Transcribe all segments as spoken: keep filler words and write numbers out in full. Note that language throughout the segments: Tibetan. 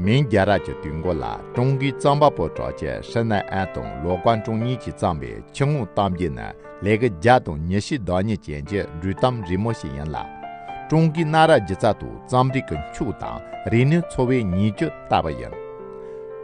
མིང་རྒྱལ་རབས་ཀྱི་དུས་འགོ་ལ་ཀྲུང་གོའི་རྩོམ་པ་པོ་གྲགས་ཅན་ཧྲི་ནན་ཨན་དང་ལོ་ཀན་ཀྲུང་གཉིས་ཀྱིས་བརྩམས་པའི་ཆུང་ངུའི་གཏམ་རྒྱུད་ནི་ལས་འགུལ་བརྒྱ་དང་ཉི་ཤུ་བདག་ཉིད་ཅན་གྱི་སྒྲོས་གཏམ་རིང་མོ་ཞིག་ཡིན་ལ། ཀྲུང་གོའི་གནའ་རབས་སྒྱུ་རྩལ་དང་རྩོམ་རིག་གི་ཕྱོགས་དང་རིག་གནས་འཚོ་བའི་ཉིང་བཅུད་ལྟ་བུ་ཡིན།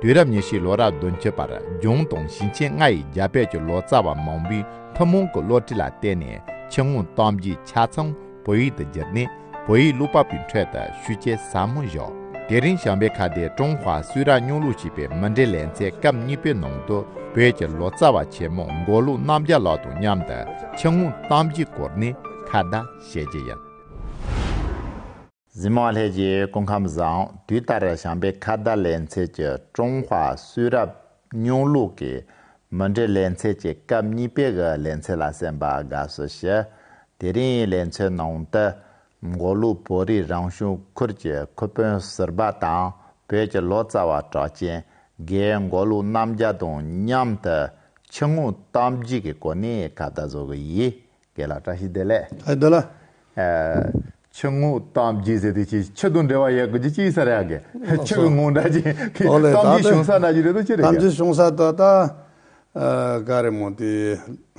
དུས་རབས་ཉི་ཤུའི་ལོ་རབས་བདུན་ཅུ་པར་ལྗོངས་དང་ཞིང་ཆེན་ལྔ་ཡི་རྒྱ་བོད་ཀྱི་ལོ་ཙཱ་བ་མང་པོས་ཐུན་མོང་གི་བློ་གྲོས་ལ་བརྟེན་ནས་ཆུང་ངུའི་གཏམ་རྒྱུད་ཆ་ཚང་བོད་ཡིག་ཏུ་བསྒྱུར་ནས་བོད་ཡིག་ཀློག་པ་པོའི་ཁྲོད་དུ་ཤུགས་རྐྱེན་ཟབ་མོ་བཞག་དེ་རིང་བྱམས་པའི་ཁ་བརྡའི་ཀྲུང་ཧྭ་གསུང་རབ་སྙིང་ལུགས་ཞེས་པའི་མུ་འབྲེལ་ལེ་ཚན་སྐབས་གཉིས་པའི་ནང་དུ་བོད་ཀྱི་ལོ་ཙཱ་བ་ཆེན་མོ་མགོ་ལོག་རྣམ་རྒྱལ་ལགས་དང་མཉམ་དུ་ཆུང་ངུའི་གཏམ་རྒྱུད་སྐོར་ནས་ཁ་བརྡ་བྱེད་རྒྱུ་ཡིན། གཟིགས་མོ་བ་ལྷན་རྒྱས་སྐུ་ཁམས་བཟང་། དུས་ལྟར་བྱམས་པའི་ཁ་བརྡ་ལེ་ཚན་གྱི་ཀྲུང་ཧྭ་གསུང་རབ་སྙིང་ལུགས་ཀྱི་མུ་འབྲེལ་ལེ་ཚན་གྱི་སྐབས་གཉིས་པའི་གི་ལེ་ཚན་ལ་གསན་པ་དགའ་བསུ་ཞུ། དེ་རིང་ལེ་ཚན་ནང་དུ་མགོ་ལོག་བོད་རིགས་རང་སྐྱོང་ཁུལ་གྱི་ཁུལ་དཔོན་ཟུར་པ་དང་བོད་ཀྱི་ལོ་ཙཱ་བ་གྲགས་ཅན་རྒན་མགོ་ལོག་རྣམ་རྒྱལ་དང་མཉམ་དུ་ཆུང་ངུའི་གཏམ་རྒྱུད་ཀྱི་སྐོར་ནས་ཁ་བརྡ་བཟོ་གི་ཡིན། རྒན་ལགས་བཀྲ་ཤིས་བདེ་ལེགས། ཨ་བདེ་ལེགས། ཨ། ཆུང་ངུའི་གཏམ་རྒྱུད་ཟེར་དུས་ཅི་ཆུ་དང་འབྲེལ་བ་ཡོད་དགོས་ཀྱི་ཅི་ཡིན་ས་རེད་ཨ་རྒན། ཆུ་གི་ངོ་འདྲ་ཅིག་ཨོ་ལེ། གཏམ་རྒྱུད་བྱུང་ས་འདྲ་ཅིག་རེད་དོ་ཅི་རེད་གཏམ་རྒན། རྒྱུད་བྱུང་ས་ད་ད་ཨ་ག་རེ་མོ་དེ་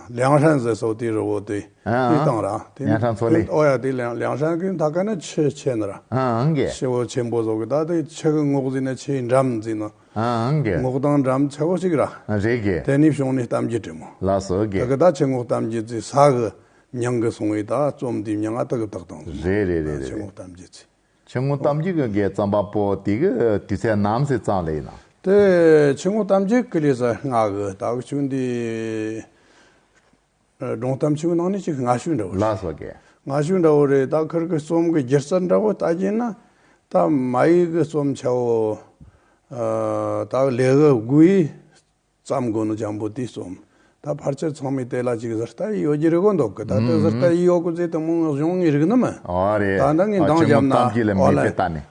ལིའང་ཧྲན་ཟེར་སོ་དེ་རི་བོ་དེ་ཨ་དེ་ཨ་བཏང་ར་དེ་ལིའང་ཧྲན་མཚོ་ལས། ཨོ་ཡ་དེ་ལིའང་ཧྲན་གི་ད་ག་ནི་ཆུ་ཆེ་ནི་ར་ཨ་ཨང་གི་ཆུ་བོ་ཆེན་པོ་བཟོ་གི་ད་དེ་ཆུ་གི་ངོགས་ཟེར་ན་ཆུའི་འགྲམ་ཟེར་ན། ཨང་གི། ངོགས་དང་འགྲམ་ཆེ་བོ་ཞིག་ར། རེད་གི། དེ་ནས་བྱུང་ནས་གཏམ་རྒྱུད་དྲི་མོ། ལགས་སོ་གི། དེ་གི་ད་ཆུ་ངོགས་གཏམ་རྒྱུད་ཟེར་ས་གི་མྱིང་གི་སོང་བའི་ད་རྩོམ་དེའི་མྱིང་ང་དེ་གི་བཏགས་བཏང་ཟེར། རེད་རེད་རེད་རེད། ཆུ་ངོགས་གཏམ་རྒྱུད་ཟེར། ཆུ་ངོགས་གཏམ་རྒྱུད་གི་གི་རྩོམ་པ་པོ་དེ་གི་དུས་ཚོད་ནམ་ཟེར་བརྩམས་ལེ་ཡིན་ན། དེ་ཆུ་ངོགས་གཏམ་རྒྱུད་གི་ལས་ས་ལྔ་གི་ད་གི་ཆུང་དེ། སྒྲུང་གཏམ་ཆུང་ནང་ནས་ཅིག་སྔ་ཤོས་འདྲ་བོ་རེད། ལགས་སོ་གི། སྔ་ཤོས་འདྲ་བོ་རེད། ད་ཁིར་གི་རྩོམ་གི་སྒྱུ་རྩལ་འདྲ་བོ་ལྟ་རྒྱུ་ན་ད་མ་ཡིག་གི་རྩོམ་ཆ་བོ་ད་ལས་གི་དགུ་ཡིས་བརྩམས་དགོས་ནི་འཇམ་པོ་དེའི་རྩོམ་ད་ཕལ་ཆེར་ཚང་མས་དེ་ལ་ཅིག་ཟུར་ལྟ་ཡི་ཡོད་རྒྱུ་རེད་གོ་འདུག་གི། ད་དེ་ཟུར་ལྟ་ཡི་ཡོད་གི་ཟེར་དེ་མོ་གཞུང་ངི་རིག་ནི་མིན། ཨོ་རེད། ད་ད་ངས་འདང་རྒྱབ་ན་ཨོ་ལེ་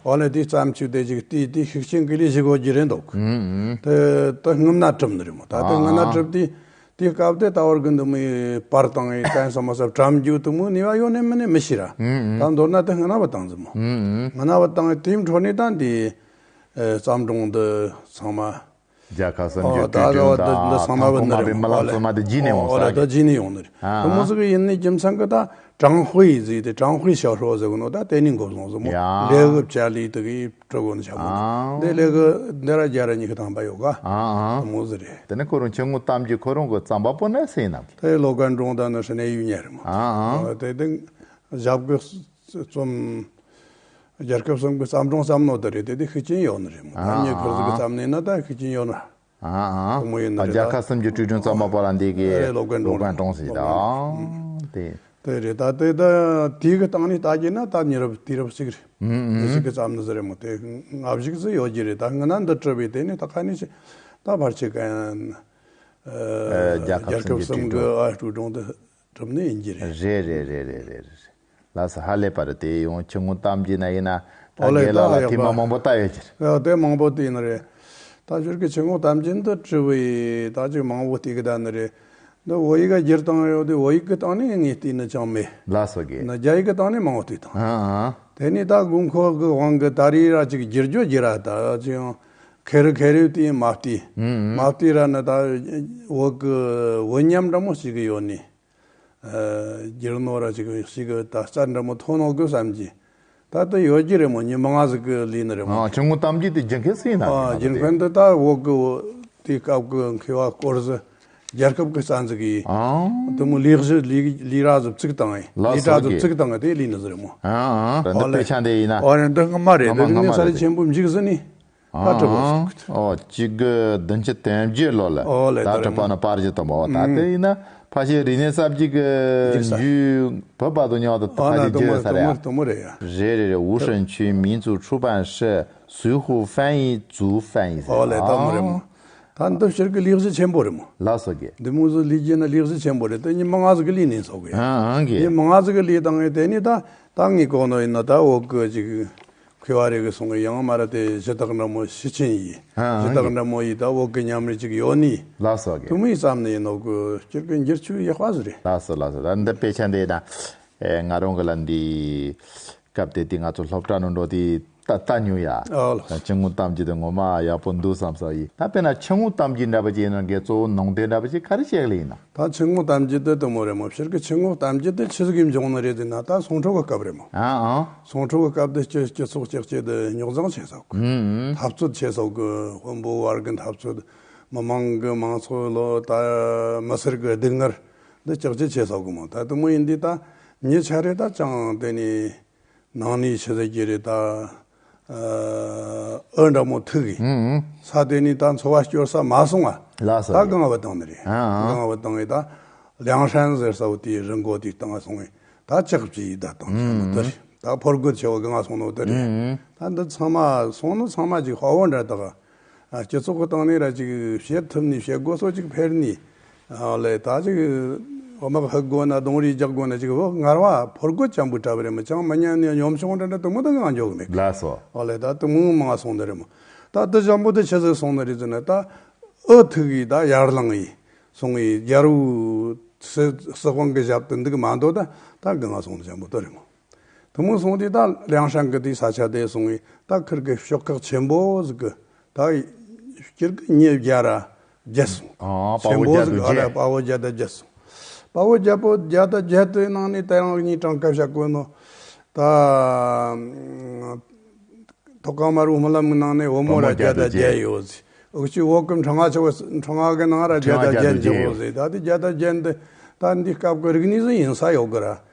ཨོ་ལེ་དེའི་བརྩམས་ཆོས་དེ་ཅིག་དེ་དེ་ཤུགས་ཆེན་གི་ལས་ཞིག་ཡོད་རྒྱུ་རེད་འདུག་གི། དེ་དེ་སྔོན་ན་གྲུབ་ནི་རེད་མོ། ད་དེ་སྔོན་ན་གྲུབ་དེ། དེའི་སྐབས་དེ་ད་བར་གི་འདི་མོའི་པར་བཏང་ཡི་གན་ས་མ་ས་བཀྲམ་རྒྱུ་དུ་མོ་ནི་བ་ཡོད་ནི་མིན་ནི་མི་ཤེས་ར། ད་མདོར་ན་དེ་སྔ་ན་བ་བཏང་ཟིན་མོ། སྔ་ན་བ་བཏང་དེའི་འཕྲོ་ནས་ད་འདི་བརྩམས་སྒྲུང་འདི་ཚང་མ། རྒྱལ་ཁབ་གསུམ་གྱི་ཨོ་ད་ད་བ་འདི་འདི་ཚང་མ་བུད་ནི་རེད་མོ། མི་ལ་ཚོ་མ་དེ་བརྒྱུད་ནས་འོང་ས་ཨོ་ལ་ད་བརྒྱུད་ནས་ཡོང་ནི་རེད། དུ་མོ་ཟིག་ཡིན་ནི་རྒྱུ་མཚན་གི་ད་ཀྲང་ཧུའེ་ཟིག་དེ་ཀྲང་ཧུའེ་ཞའོ་ཧྲོ་ཟེར་གི་ནོ་ད་དེ་ནས་འགོ་བཟུང་ཟིན་མོ། ཡ། ལས་གི་བྱ་ལས་དེ་གི། སྤྲོ་དགོས་ནི་བྱ་མོ། ཨང་། འདི་ལས་གི་འདི་ར་རྒྱ་ར་གཉིས་ཀྱི་དང་པ་ཡོད་ག་ཨང་ཨང་། དུ་མོ་ཟི་རེད། དེ་ནས་ཁོ་རང་ཆུ་ངོགས་གཏམ་རྒྱུད་ཁོ་རང་གི་རྩོམ་པ་པོ་ནི་སུ་ཡིན་ནམ་གི། དེ་ལོ་ཀན་ཀྲུང་དང་ནི་ཧྲི་ནན་ཡུས་ཉེ་རེད་མོ། ཨང་ཨང་། དེ་དེ་ཞབས་ཀྱི་རྩོམ། རྒྱལ་ཁབ་གསུམ་གྱི་བརྩམས་སྒྲུང་བརྩམས་ནོ་དེ་རེད། དེ་དེ་ཤུགས་རྐྱེན་ཡོད་ནི་རེད་མོ། ད་ཨང་ངས་ཁོ་ཟི་གི་ཨང་། བརྩམས་ནས་ན་ད་ཤུགས་རྐྱེན་ཡོད་ན། ཨང་ཨང་། དུ་མོ་ཡིན་ནི་རེད། རྒྱལ་ཁབ་གསུམ་གྱི་སྤྲོ་སྒྲུང་རྩོམ་པ་པོ་ལ་འདི་གི་ཨེ་ལོ་ཀན་ཀྲུང་ལོ་ཀན་ཀྲུང་ཟི་ད་ཨང་། དེ། དེ་རེད། ད་དེ་ད་དེའི་གི་སྟེང་ནས་ལྟ་རྒྱུ་ན་ད་ཉེ་རབས་དུས་རབས་གཅིག་རེད། ཨུམ་ཨུམ། གཅིག་གི་ཙམ་ནི་ཟེར་རེད་མོ། དེ་ལྔ་བཞི་ཟིག་ཡོད་རྒྱུ་རེད། ད་སྔ་ན་འདི་གྲུབ་པའི་དེ་ནས་ད་ཁ་ནས་ཅི་ད་ཕར་ཆེ་གན་ཨ་རྒྱལ་ཁབ་གསུམ་གི་ཨ་སྤྲོ་སྒྲུང་དེ་གྲུབ་ནི་ཡིན་རྒྱུ་རེད། རེད་རེད། ལགས་སོ། ཧ་ལས་པ་རེད། དེ་ཡང་ཆུ་ངོགས་གཏམ་རྒྱུད་ན་ཡིན་ན་ད་ཨོ་ལེ་རྒན་ལགས་ད་ལ་ཡག་ཐེངས་མ་པ་མང་པོ་ལྟ་ཡོད་རྒྱུ་རེད། ཡ་དེ་མང་པོ་བལྟས་ནི་རེད། ད་ཁྱོད་ཀྱི་ཆུ་ངོགས་གཏམ་རྒྱུད་འདི་བྲིས་པའི་ད་ཅིག་མང་པོ་བལྟས་གི་ད་ནི་རེད། འདི་བོད་ཡིག་ག་བསྒྱུར་བཏང་ཡོད་དེ་བོད་ཡིག་གི་སྟེང་ནས་ངས་བལྟས་ནི་ཅང་མེད། ལགས་སོ་རྒན། ན་རྒྱ་ཡིག་གི་སྟེང་ནས་མང་བོ་བལྟས་བཏང་། ཨ་ཨ། དེ་ནས་ད་དགོས་མཁོ་གི་དབང་གིས་ད་རེས་ར་ཅིག་བསྒྱུར་རྒྱུ་བསྒྱུར་ར་ད་ཅིག་ཡང་ཁེ་རི་ཁེ་རི་བལྟས་མ་བལྟས། ཨུམ་ཨུམ། མ་བལྟས་ར་ནི་ད་བོད་གི་བོད་ཉམས་འདྲ་མོ་ཞིག་གི་ཡོད་ནི། ཨ་བསྒྱུར་ནོ་ར་ཅིག་ཞིག་གི་ད་རྩལ་འདྲ་མོ་ཐོན་ནོ་གི་བསམ་གྱི། ད་ལྟ་ཡོད་རྒྱུ་རེད་མོ། མི་མང་ཟིག་གི་ལས་ནི་རེད་མོ། ཨ་ཆུ་ངོགས་གཏམ་རྒྱུད་དེ་བསྒྱུར་མཁན་སུ་ཡིན་ན། ཨ་བསྒྱུར་མཁན་དེ་ད་བོད་གི་དེའི་སྐབས་གི་མཁས་པ་སྐོར་ཟིག་རྒྱལ་ཁབ་གི་རྩ་འཛུགས་ཡིན། ཨང་། དེ་མོ་ལས་གཞི་ལས་ལས་ར་ཟིག་བཙུགས་བཏང་ཡིན། ལས་གྲྭ་ཟིག་བཙུགས་བཏང་ཡིན། དེ་ལས་ནི་ཟིག་རེད་མོ། ཨང་ཨང་། འདི་དཔེ་ཆ་འདི་ཡིན་ན། ཨོ་རེད། འདི་སྔ་མ་རེད། སྔ་མ་འདི་སྔ་མ་རེད། ས་རི་ཆེན་པོ་འཇིག་ཟིན་ནི། ད་གྲུབ་པ་ཨང་། ཨོ་གཅིག་དགུ་བདུན་ཅུ་དོན་བརྒྱད་ལོ་ལ། ཨོ་ལེ་ད་གྲུབ་པ་ན་པར་གྱི་དུ་མོ། ད་དེ་ཡིན་ན་ཕ་ཤེ་རིག་གནས་གསར་བརྗེ་གི་འཇུ་བོད་པ་དུ་ཉོ་དུ་ཕ་ཤེ་འཇུ་ས་རེད། དུ་མོ་རེད་ཡ། རེད་རེད་རེད། 无声区民族出版社随后翻译组翻译 ཟེར། ཨོ་ལེ་དུ་མོ་རེད་མོ། ད་འདི་ཕྱིར་གི་ལས་གཞི་ཆེན་པོ་རེད་མོ། ལགས་སོ་རྒན། འདི་མོ་ཟིག་ལས་རྒྱུ་ན་ལས་གཞི་ཆེན་པོ་རེད། དེ་ཉི་མ་ང་ཟིག་གི་ལས་ནས་ཚོགས་གི། ཨང་ཨང་རྒན། ཉི་མ་ང་ཟིག་གི་ལས་བཏང་ངས་དེ་ནས་ད་ད་ངས་གོ་ནོ་ཡིན་ན་ད་འོག་གི་ཅིག་མཁས་པ་རེ་གི་སོང་གི་ཡང་མ་ར་དེ་ཞུ་དག་འདྲ་མོ་ཞུ་ཆེན་ཡིན། ཨ་ཞུ་དག་འདྲ་མོ་ཡིན་ད་བོད་གི་མཉམ་རེ་ཅིག་ཡོད་ནི། ལགས་སོ་རྒན། དུ་མོ་ཡི་བསམ་ནི་ཡིན་ནོ་གི་སྤྱིར་གི་འགྱུར་ཆུ་ཡག་པ་ཟིག་རེད། ལགས་སོ་ལགས་སོ། ད་འདི་དཔེ་ཆ་འདི་ན་ཨེ་ང་རང་གི་ལ་འདི་ སྐབས་དེ་དུས་ང་ཚོ་སློབ་གྲྭ་ནང་འགྲོ་དུས་ལྟ་ལྟ་མྱོང་ཡ། ཨོ་ལགས། ཆུང་ངུ་གཏམ་རྒྱུད་དེ་ངོ་མ་ཡག་པོ་འདུག་བསམ་ས་ཡིན། ད་དཔེར་ན་ཆུང་ངུ་གཏམ་རྒྱུད་འདྲ་པོ་ཅིག་ཡིན་ན་ངས་གཙོ་བོ་ནང་དོན་འདྲ་པོ་ཅིག་ག་རེ་བཤད་ལེ་ཡིན་ན། ད་ཆུང་ངུ་གཏམ་རྒྱུད་དེ་དེ་མོ་རེད་མོ། ཕྱིར་གི་ཆུང་ངུ་གཏམ་རྒྱུད་དེ་ཆི་ཟིག་གིས་འབྱུང་ནི་རེད་ཟེར་ན། ད་ཟུང་འཁྲུག་གི་སྐབས་རེད་མོ། ཨ་ཨང་། ཟུང་འཁྲུག་གི་སྐབས་དེ་སྤྱི་སྤྱི་ཚོགས་ཅིག་ཅིག་དེ་རྙོག་འཛིང་ཆེ་ས་གི། ཨུམ། འཐབ་རྩོད་ཆེ་ས་གི། དཔོན་པོ་བར་གི་འཐབ་རྩོད། མི་མང་གི་མང་ཚོགས་ལོ་ད་མི་སེར་གི་སྡུག་བསྔལ་འདི་ཅིག་ཅིག་ཆེ་ས་གི་མོ། ད་དེ་མོ་ཡིན་དུས་ད་མྱི་ཆ་རེ་ད་ཅང་དེ་ནི། ནང་ནས་ཆི་ཟེར་གྱི་རེད་ད། ཨ་འདྲ་མོ་ཐུག་གི། ཨང་། ས་དེ་ནས་ད་འཚོ་བ་སྐྱོར་ས་མ་སོང་ང་། ལགས་སོ། ད་གང་བུད་བཏང་ནི་རེད། ཨང་། གང་བུད་བཏང་གི་ད། ལིའང་ཧྲན་ཟེར་ས་བོ་དེའི་རི་མགོ་དེའི་སྟེང་སོང་བས་ད་ལྕགས་ཀྱིས་བདས་བཏང་ནི་རེད་མོ། དེ་རེད། ད་ཕོ་རྒོད་ཆེ་བོ་གང་སོང་ནོ་དེ་རེད། ཨང་། ད་འདི་ཚང་མ་སོང་ནོ་ཚང་མ་ཅིག་དཔའ་བོ་འདྲ་དག་ཨ་སྤྱི་ཚོགས་ཀྱི་སྟེང་ནས་ར་ཅིག་བཤད་ཐུབ་ནི་བཤད་དགོས་སོ་ཅིག་འཕེར་ནི། ཨ་ལས་ད་ཅིག་དམག་ཧུད་དགོས་ན་གདོང་རིས་རྒྱག་དགོས་ན་ཅིག་བོ་ངར་བ་ཕོ་རྒོད་ཅན་པོ་འདྲ་བ་རེད་མོ། ཅང་མི་ཉན་ནི་གཉོམ་ཆུང་འདྲ་འདྲ་དེ་མོ་ད་གང་འཇོག་གི་མེད། ལགས་སོ། ཨ་ལས་ད་དེ་མོ་མང་སོང་ནི་རེད་མོ། ད་དེ་ཅན་པོ་དེ་ཆི་ཟིག་སོང་ནི་རེད་ཟེར་ན། ད་འུ་ཐུག་གི་ད་ཡར་ལངས་ཡི་སོང་ཡི་རྒྱལ་པོ་སྲིད་སྲིད་དབང་གི་ཞབས་ཏུ་འདུག་མ་འདོད་ད་ད་གང་སོང་ནི་ཅན་པོ་དེ་རེད་མོ། དེ་མོ་སོང་དུས་ད་ལིའང་ཧྲན་གི་དེའི་ས་ཆ་དེ་སོང་བས་ད་ཁིར་གི་ཤོག་ཁག་ཆེན་པོ་ཟིག་གི་ད་སྤྱིར་གི་མྱི་བརྒྱ་ར་བརྒྱད་སོང་། ཨ་དཔའ་བོ་ཆེན་པོ་བརྒྱ་ཟིག་དང་ག་ར་བརྒྱད། དཔའ་བོ་བརྒྱ་དང་བརྒྱད་སོང་། དཔའ་བོ་བརྒྱ་པོ་བརྒྱ་དང་བརྒྱད་དེ་ནང་ནས་ད་ཡང་གཉིས་གྲངས་ཀ་བཤད་དགོས་ནོ། ད་ཐོག་ཁང་དམར་པོ་སྨོན་ལམ་གི་ནང་ནས་བུ་མོ་ར་བུ་མོ་བརྒྱ་དང་བརྒྱད་ཡོད་ཟིག་འུ་ཅི་བོད་གི་འཕྲེང་བ་ཆེ་བོ་འཕྲེང་བ་གི་ནང་ར་བརྒྱ་དང་བརྒྱད་འཇོག་གོ་ཟེར། ད་དེ་བརྒྱ་དང་བརྒྱད་འདི་ད་འདི་སྐབས་གི་རིག་གནས་ཟིག་ཡིན་ས་ཡོད་གི་ར།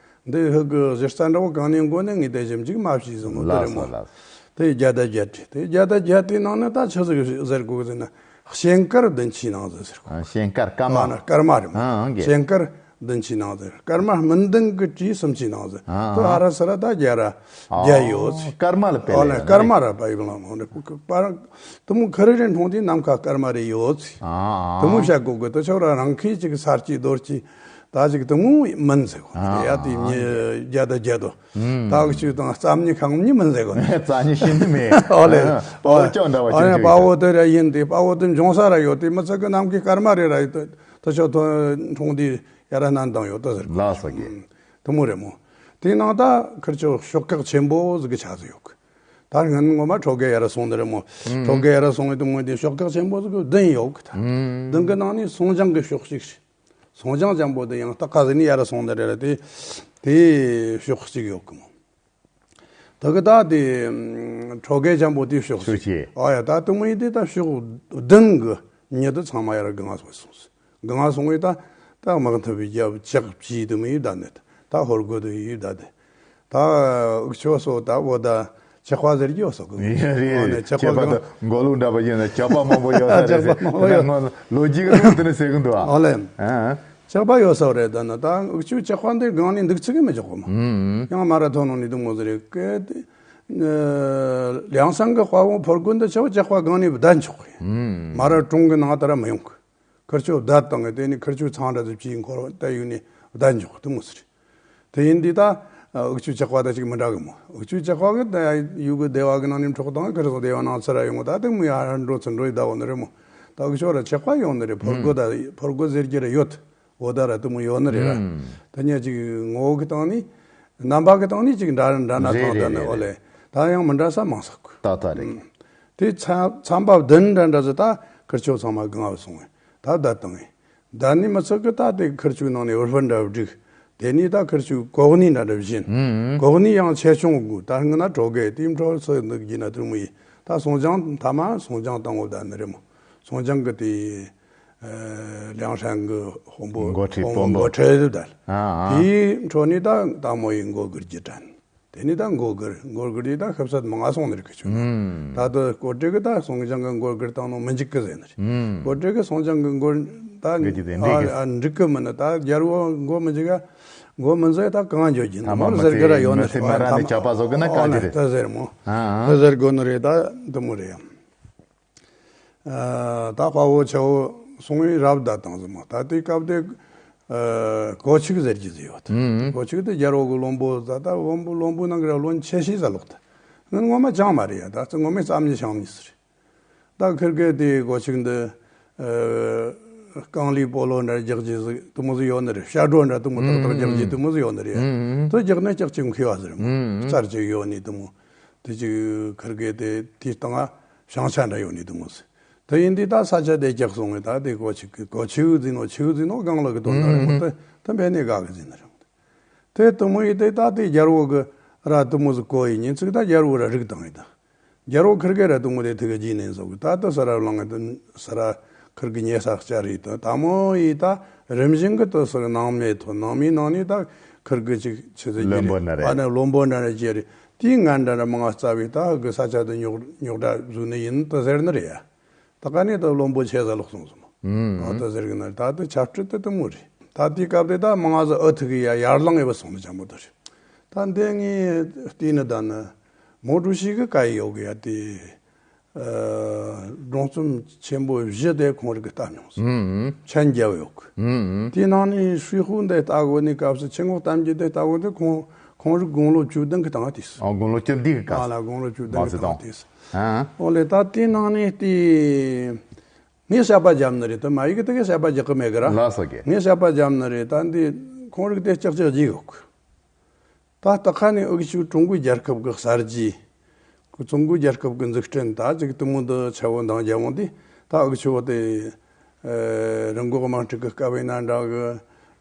འདི་ཧུ་གི་གཞི་རྩ་འདྲ་བོ་གང་ནས་འགོ་ནས་ངས་དེ་ཞིབ་འཇུག་མ་བྱས་ཟིན་ནོ་དེ་རེད་མོ། ལགས་སོ་ལགས་སོ། དེ་བརྒྱ་དང་བརྒྱད་དེ་དེ་བརྒྱ་དང་བརྒྱད་དེའི་ནང་ནས་ད་ཆི་ཟིག་ཟེར་དགོས་ཟེར་ན། གཤེན་དཀར་བདུན་ཅུའི་ནང་ཟིག་ཟེར་གོ། ཨ་གཤེན་དཀར་སྐར་མ། ཨ་ན་སྐར་མ་རེད་མོ། ཨ་ཨང་གི། གཤེན་དཀར་བདུན་ཅུའི་ནང་ཟེར། སྐར་མ་སྨིན་ལྡན་གྱི་བྲིས་སུམ་ཅུའི་ནང་ཟེར། ཨ་དེ་ཨ་ཨ་ར་ས་ར་ད་བརྒྱ་ར་བརྒྱད་ཡོད་ཟེར། སྐར་མ་ལ་དཔེ་ཨོ་ལེ་ལེ་སྐར་མ་ར་པ་ཡིག་ལང་མོ་རེད། པར་དེ་མོ་ཁི་རི་རི་འཁྲུངས་དུས་ནམ་མཁའ་སྐར་མ་རེ་ཡོད་ཟེར། ཨ་དེ་མོ་ཨ་བཤད་དགོས་གི། དེ་ཆོ་ར་རང་ཁའི་ཅིག་ས་སྐྱེས་རྡོ་སྐྱེས་ད་ཅིག་དེ་མོ་མིན་ཟེར་གོ། ཨ་ཡ་དེ་ཨ་མྱི་བརྒྱ་དང་བརྒྱད་དོ། ཨུམ། ད་གི་ཆུ་དང་རྩ་མྱི་ཁང་མྱི་མིན་ཟེར་གོ། རྩ་མྱི་ཤིན་ཏུ་མེད། ཨོ་ལེ། ཨ་དཔའ་བོ་ཅོག་འདྲ་བ་ཨོ་ཅན་ལེ་ཅིག་དཔའ་བོ་དེ་ར་ཡིན་ཏེ་དཔའ་བོ་དེ་འབྱུང་ས་ར་ཡོད་དེ་མི་ཚེ་གི་ནམ་མཁའི་སྐར་མ་རེ་ར་ཡོད་དེ་དེ་ཆོ་ཐོན་འཁྲུངས་དུས་ཡ་ར་སྣན་དང་ཡོད་དོ་ཟེར་གོ། ལགས་སོ་གི། དེ་མོ་རེད་མོ། དེའི་ནང་ད་ཁིར་ཆོ་ཤོག་ཁག་ཆེན་པོ་ཟིག་གི་ཆ་ཟིག་ཡོད་གི། ད་སྔོན་ངོ་མ་ཁྲོ་དགེ་ཡ་ར་སོང་དེ་རེད་མོ། ཨུམ། ཁྲོ་དགེ་ཡ་ར་སོང་བའི་དེ་མོ་དེ་ཤོག་ཁག་ཆེན་པོ་ཟིག་གི་བདུན་ཡོད་གི། ད་ཨུམ། བདུན་གི་ནང་ནས་སོང་ཅང་གི་ཤོག་ཅིག་རེད། སོང་ཅང་ཅང་པོ་དེ་ཡང་ད་ཁ་ཟིག་ནས་ཡ་ར་སོང་དེ་རེད་ལ་དེ་དེ་ཤོག་ཅིག་ཡོད་གི་མོ། ད་གི་ད་དེ་ཁྲོ་དགེ་ཅང་པོ་དེ་ཤོག་ཤོག་ཅིག་ཅིག་ཨ་ཡ་ད་དེ་མོ་ཡིན་དེ་ད་ཤོག་བདུན་གི་མྱི་དེ་ཚང་མ་ཡ་ར་གང་སོང་སོང་། གང་སོང་བས་ད་ད་དམག་འཐབ་པའི་རྒྱབ་ལྕགས་བྱིས་དེ་མོ་ཡི་ད་ནི་ད་ཧོར་གོ་དེ་ཡི་ད་དེ། ད་འུ་ཆོ་སོ་ད་འོ་ད་ཆག་པ་ཟེར་གྱི་ཡོད་སོ་གི། ཡ་རེད། ཨོ་ནས་ཆག་པ་ཆག་པ་གང་དང་མགོ་ལུག་འདྲ་པ་ཡིན་ན་ཆག་པ་མང་པོ་ཡོད་ས་རེད་ཟེར། ཆག་པ་མང་པོ་ཡོད། ད་ང་ལོ་རྒྱུས་ཀྱི་ནང་དུ་ནི་ཟེར་གི་འདུག་ཨ། ཨོ་ལེ། ཨ། ཆག་པ་ཡོད་ས་རེད། ད་ན་ད་འུ་ཆོ་ཆག་པ་འདི་སྒང་ནས་འདུག་ཚིག་གི་མི་ཆོག་གི་མ། ཨུམ། ཡང་མ་ར་ཐོན་ནང་ནས་འདུག་མོ་ཟེར་རེད་གི། ལིའང་ཧྲན་གི་དཔའ་བོ་ཕོ་རྒོད་འདི་ཆོ་ཆག་པ་སྒང་ནས་བསྡད་འཇོག་གི། ཨུམ། མ་ར་གྲོང་གི་ནང་ད་ར་མི་ཡོང་གི། ཁིར་ཆོ་བསྡད་བཏང་གི། དེ་ནས་ཁིར་ཆོ་ཚང་འདྲ་ཚོ་ཕྱིའི་འཁོར་བ་ད་ཡུལ་ནས་བསྡད་འཇོག་དེ་མོ་ཟེར། དེ་ཡིན་དུས་ད་འུ་ཆོ་ཆག་པ་ད་ཅིག་མི་འདྲ་གི་མོ། འུ་ཆོ་ཆག་པ་གི་ད་ཡུལ་གི་སྡེ་བ་གི་ནང་ནས་འཕྲོག་བཏང་། ཁིར་ཚོ་སྡེ་བ་ནང་ཚུར་ར་ཡོང་གི། ད་དེ་མོ་ཡ་འགྲོ་ཚུར་འགྲོ་ཡི་ད་འོ་ནི་རེད་མོ། ད་འུ་ཆོ་ར་ཆག་པ་ཡོང་ནི་རེད། ཕོ་རྒོད་ད་ཕོ་རྒོད་ཟེར་གྱི་ར་ཡོད། འོ་ད་ར་དེ་མོ་ཡོད་ནི་རེད་ར། ཨུམ། ད་ཉ་ཅིག་ངོ་བོ་གི་སྟེང་ནས་རྣམ་པ་གི་སྟེང་ནས་ཅིག་འདྲ་འདྲ་ན་རེད་ཐང་ད་རེད་ནི། རེད་ཨོ་ལེ། རེད། ད་ཡང་མི་འདྲ་ས་མང་ས་གི། ད་ད་རེད། ཨུམ། དེ་ཚ་ཚན་པ་བདུན་འདྲ་འདྲ་ཟིག་ད་ཁིར་ཆོ་ཚང་མ་གང་བ་སོང་བས་ད་བསྡད་བཏང་བས། བསྡད་ནི་མི་ཚད་གི་ད་དེ་ཁིར་ཆོའི་ནང་ནས་འུར་ཧྥུ་འདྲ་བསྒྲིགས། དེ་ནས་ད་ཁིར་ཆོའི་གོ་གནས་འདྲ་འདྲ་བྱིན། ཨུམ། གོ་གནས་ཡང་ཆེ་ཆུང་དགོས། ད་སྔོན་ན་ཁྲོ་དགེ་དེའི་འཕྲོ་སུ་འདུག་གྱིས་ན་དུ་མོ་ཡིན། ད་སོང་ཅང་མཐའ་མ་སོང་ཅང་བཏང་བ་བསྡད་ནི་རེད་མོ། སོང་ཅང་གི་དེ། ཨ་ལིའང་ཧྲན་གི་དཔོན་པོ་འགོ་ཁྲིད། དཔོན་པོ་འགོ་ཁྲིད་དུ་བསྡད། ཨ་ཨ། དེའི་འཕྲོ་ནས་ད་དང་མོ་ཡི་མགོ་སྒུར་རྒྱུ་དྲན། དེ་ནས་ད་མགོ་སྒུར་མགོ་སྒུར་དེ་ད་ཤི་ཚད་མང་ང་སོང་ནི་རེད་ཁི་ཆུ། ཨུམ། ད་དུ་ཀོ་ཀྲི་གི་ད་སོང་ཅང་གི་མགོ་སྒུར་བཏང་ནོ་མི་འཇིག་གི་ཟེར་ནི་རེད། ཨུམ། ཀོ་ཀྲི་གི་སོང་ཅང་གི་མགོ་ད་འགྲིག་གི་དེ་འགྲིག་གི། ཨ་འགྲིག་གི་མིན་ནི། ད་རྒྱལ་བོ་མགོ་མི་འཇིག་ག་མགོ་མི་འཛེག་ད་གང་འཇོག་གྱིན་ད་མ་མོར་མི་ཟེར་གི་ར་ཚེ་ཡོད་ནི་མི་ཚེ་རེད། མ་ར་ནི་ཆག་པ་བཟོ་གི་ན་གང་འདི་རེད། ད་ཟེར་མོ། ཨ་ཨ། ད་ཟེར་དགོས་ནི་རེད། ད་འདི་མོ་རེད། ཨ་ད་དཔའ་བོ་ཆེ་བོ་སོང་བས་རབ་བསྡད་བཏང་ཟིན་མོ། ད་དེའི་སྐབས་དེ་ཨ་གོ་ཆུག་ཟེར་གྱི་ཟིག་ཡོད། ཨུམ། གོ་ཆུག་དེ་རྒྱལ་པོ་གི་བློན་པོ་ད་ད་བློན་པོ་བློན་པོ་ནང་གི་ར་བློན་ཆེ་ཤོས་ཟིག་ལོག་ད། ངོ་མ་ཅང་མ་རེད་ཡ། ད་ཚེ་ངོ་མའི་རྩ་མྱི་ཤང་མྱི་ཟིག་རེད། ད་ཁིར་གེ་དེ་གོ་ཆུག་འདི་ཨ་ རྐང་ལུས་སྤོ་ལོ་འདྲ་རྒྱག་རྒྱུ་ཟིག་དེ་མོ་ཟིག་ཡོད་ནི་རེད། ཕྱག་གྲོ་འདྲ་དེ་མོ་ཏག་ཏག་རྒྱག་རྒྱུ་དེ་མོ་ཟིག་ཡོད་ནི་རེད། དེ་རྒྱག་ན་ལྕགས་ཅིག་མཁས་པ་ཟིག་རེད་མོ། རྩར་ཅིག་ཡོད་ནི་དེ་མོ། དེ་ཅིག་ཁིར་གེ་དེ་དེའི་སྟེང་ང་བྱང་ཆ་འདྲ་ཡོད་ནི་དེ་མོ་ཟིག་དེ་ཡིན་དུས་ད་ས་ཆ་དེ་རྒྱག་སོང་ངས་ད་དེ་གོ་ཆི་གི་གོ་ཆིའུ་ཟིན་ནོ་ཆིའུ་ཟིན་ནོ་གང་ལ་གི་དོན་དག་རེད་མོ། དེ་དེ་འབད་ནས་དགའ་གི་ཟིན་ནི་རེད། དེ་དེ་མོ་ཡིན་དེ་ད་དེ་རྒྱལ་པོ་གི་ར་དེ་མོ་ཟིག་གོ་ཡི་ཉིན་ཅིག་ད་རྒྱལ་པོ་ར་རིག་བཏང་ཡི་ད། རྒྱལ་པོ་ཁིར་གེ་ར་དེ་མོ་དེ་ཐུག་གི་རྗེས་ནས་བཟོ་གི་ད་དེ་ས་ར་ལངས་གི་དེ་ས་ར་ཁིར་གི་ཉེ་ས་བཅར་ཡི་ད་ད་མོ་ཡི་ད་རིམ་བཞིན་གི་དེ་ས་ར་ནང་མེད་དོ་ནང་མི་ནང་ནས་ད་ཁིར་གི་ཅིག་ཆི་ཟེར་རྒྱུ་བློན་པོ་རེད། འདྲ་རེད། ཨ་ནི་བློན་པོ་འདྲ་རེད་ཅེ་རེད། དེའི་ངན་འདྲ་ར་མང་ང་རྩ་བའི་ད་གི་ས་ཆ་དེ་རྙོག་རྙོག་དྲ་བཟོས་ནི་ཡིན་དེ་ཟེར་ནི་རེད་ཡ། ད་ག་ནས་ད་བློན་པོ་ཆེ་ས་ལོག་སོང་ཟིན་མོ། ཨ་ད་ཟེར་གི་ན་ད་དེ་ཆབ་སྲིད་དེ་དེ་མོ་རེད། ད་དེའི་སྐབས་དེ་ད་མང་ང་ཟིག་ཨུ་ཐུག་གི་ཡ་ཡར་ལངས་ཡི་བ་སོང་ནི་ཅང་མོ་དེ་རེད། ད་འདི་ངས་བལྟས་ནི་ད་ནི་མོ་ཀྲུའུ་ཞི་གི་བཀའ་ཡི་ཡོད་གི་ཡ་དེ། ཨ་སྒྲུང་རྩོམ་ཆེན་པོ་བཞི་དེ་ཁོང་རིག་གི་ལྟ་མྱོང་ཟིན། མཆན་རྒྱབ་ཡོད་གི་དེའི་ནང་ནས་ཧྲུའེ་ཧུའུ་འདི་ལྟ་གོ་ནི་སྐབས་སུ་ཆི་ངོ་གཏམ་རྒྱུད་དེ་ལྟ་གོ་དེ་ཁོང་ཁོང་རིག་དགུང་ལོ་བཅུ་བདུན་གི་སྟེང་དེས། ཨ་དགུང་ལོ་བཅུ་བདུན་གི་སྐབས་ང་ལ་དགུང་ལོ་བཅུ་བདུན་གི་སྟེང་དེས། ཨ་འོ་ལེ་ད་དེའི་ནང་ནས་དེ། ངས་བཤད་པ་བརྒྱབ་ནི་རེད་དེ་མ་ཡིག་གི་དེ་གས་བཤད་པ་རྒྱག་གི་མེད་གི་ར། ལགས་སོ་གི་ངས་བཤད་པ་བརྒྱབ་ནི་རེད་ད་འདི་ཁོང་རིག་དེ་ལྕགས་ལྕགས་རྗེས་ཡོད་གི་ད་ལྟ་ཁ་ནས་འུ་ཆོ་ཀྲུང་གོའི་རྒྱལ་ཁབ་ཀྱི་གསར་བརྗེ། ཀྲུང་གོའི་རྒྱལ་ཁབ་ཀྱི་འཛུགས་སྐྲུན་ད་ཅིག་དེ་མོ་འདི་ཆེ་བོ་འདང་རྒྱབ་འོང་དུས་ད་འུ་ཆོ་དེ་རི་འགོག་དམག་འཁྲུག་གི་སྐབས་ཡིན་ན་འདྲ་གི་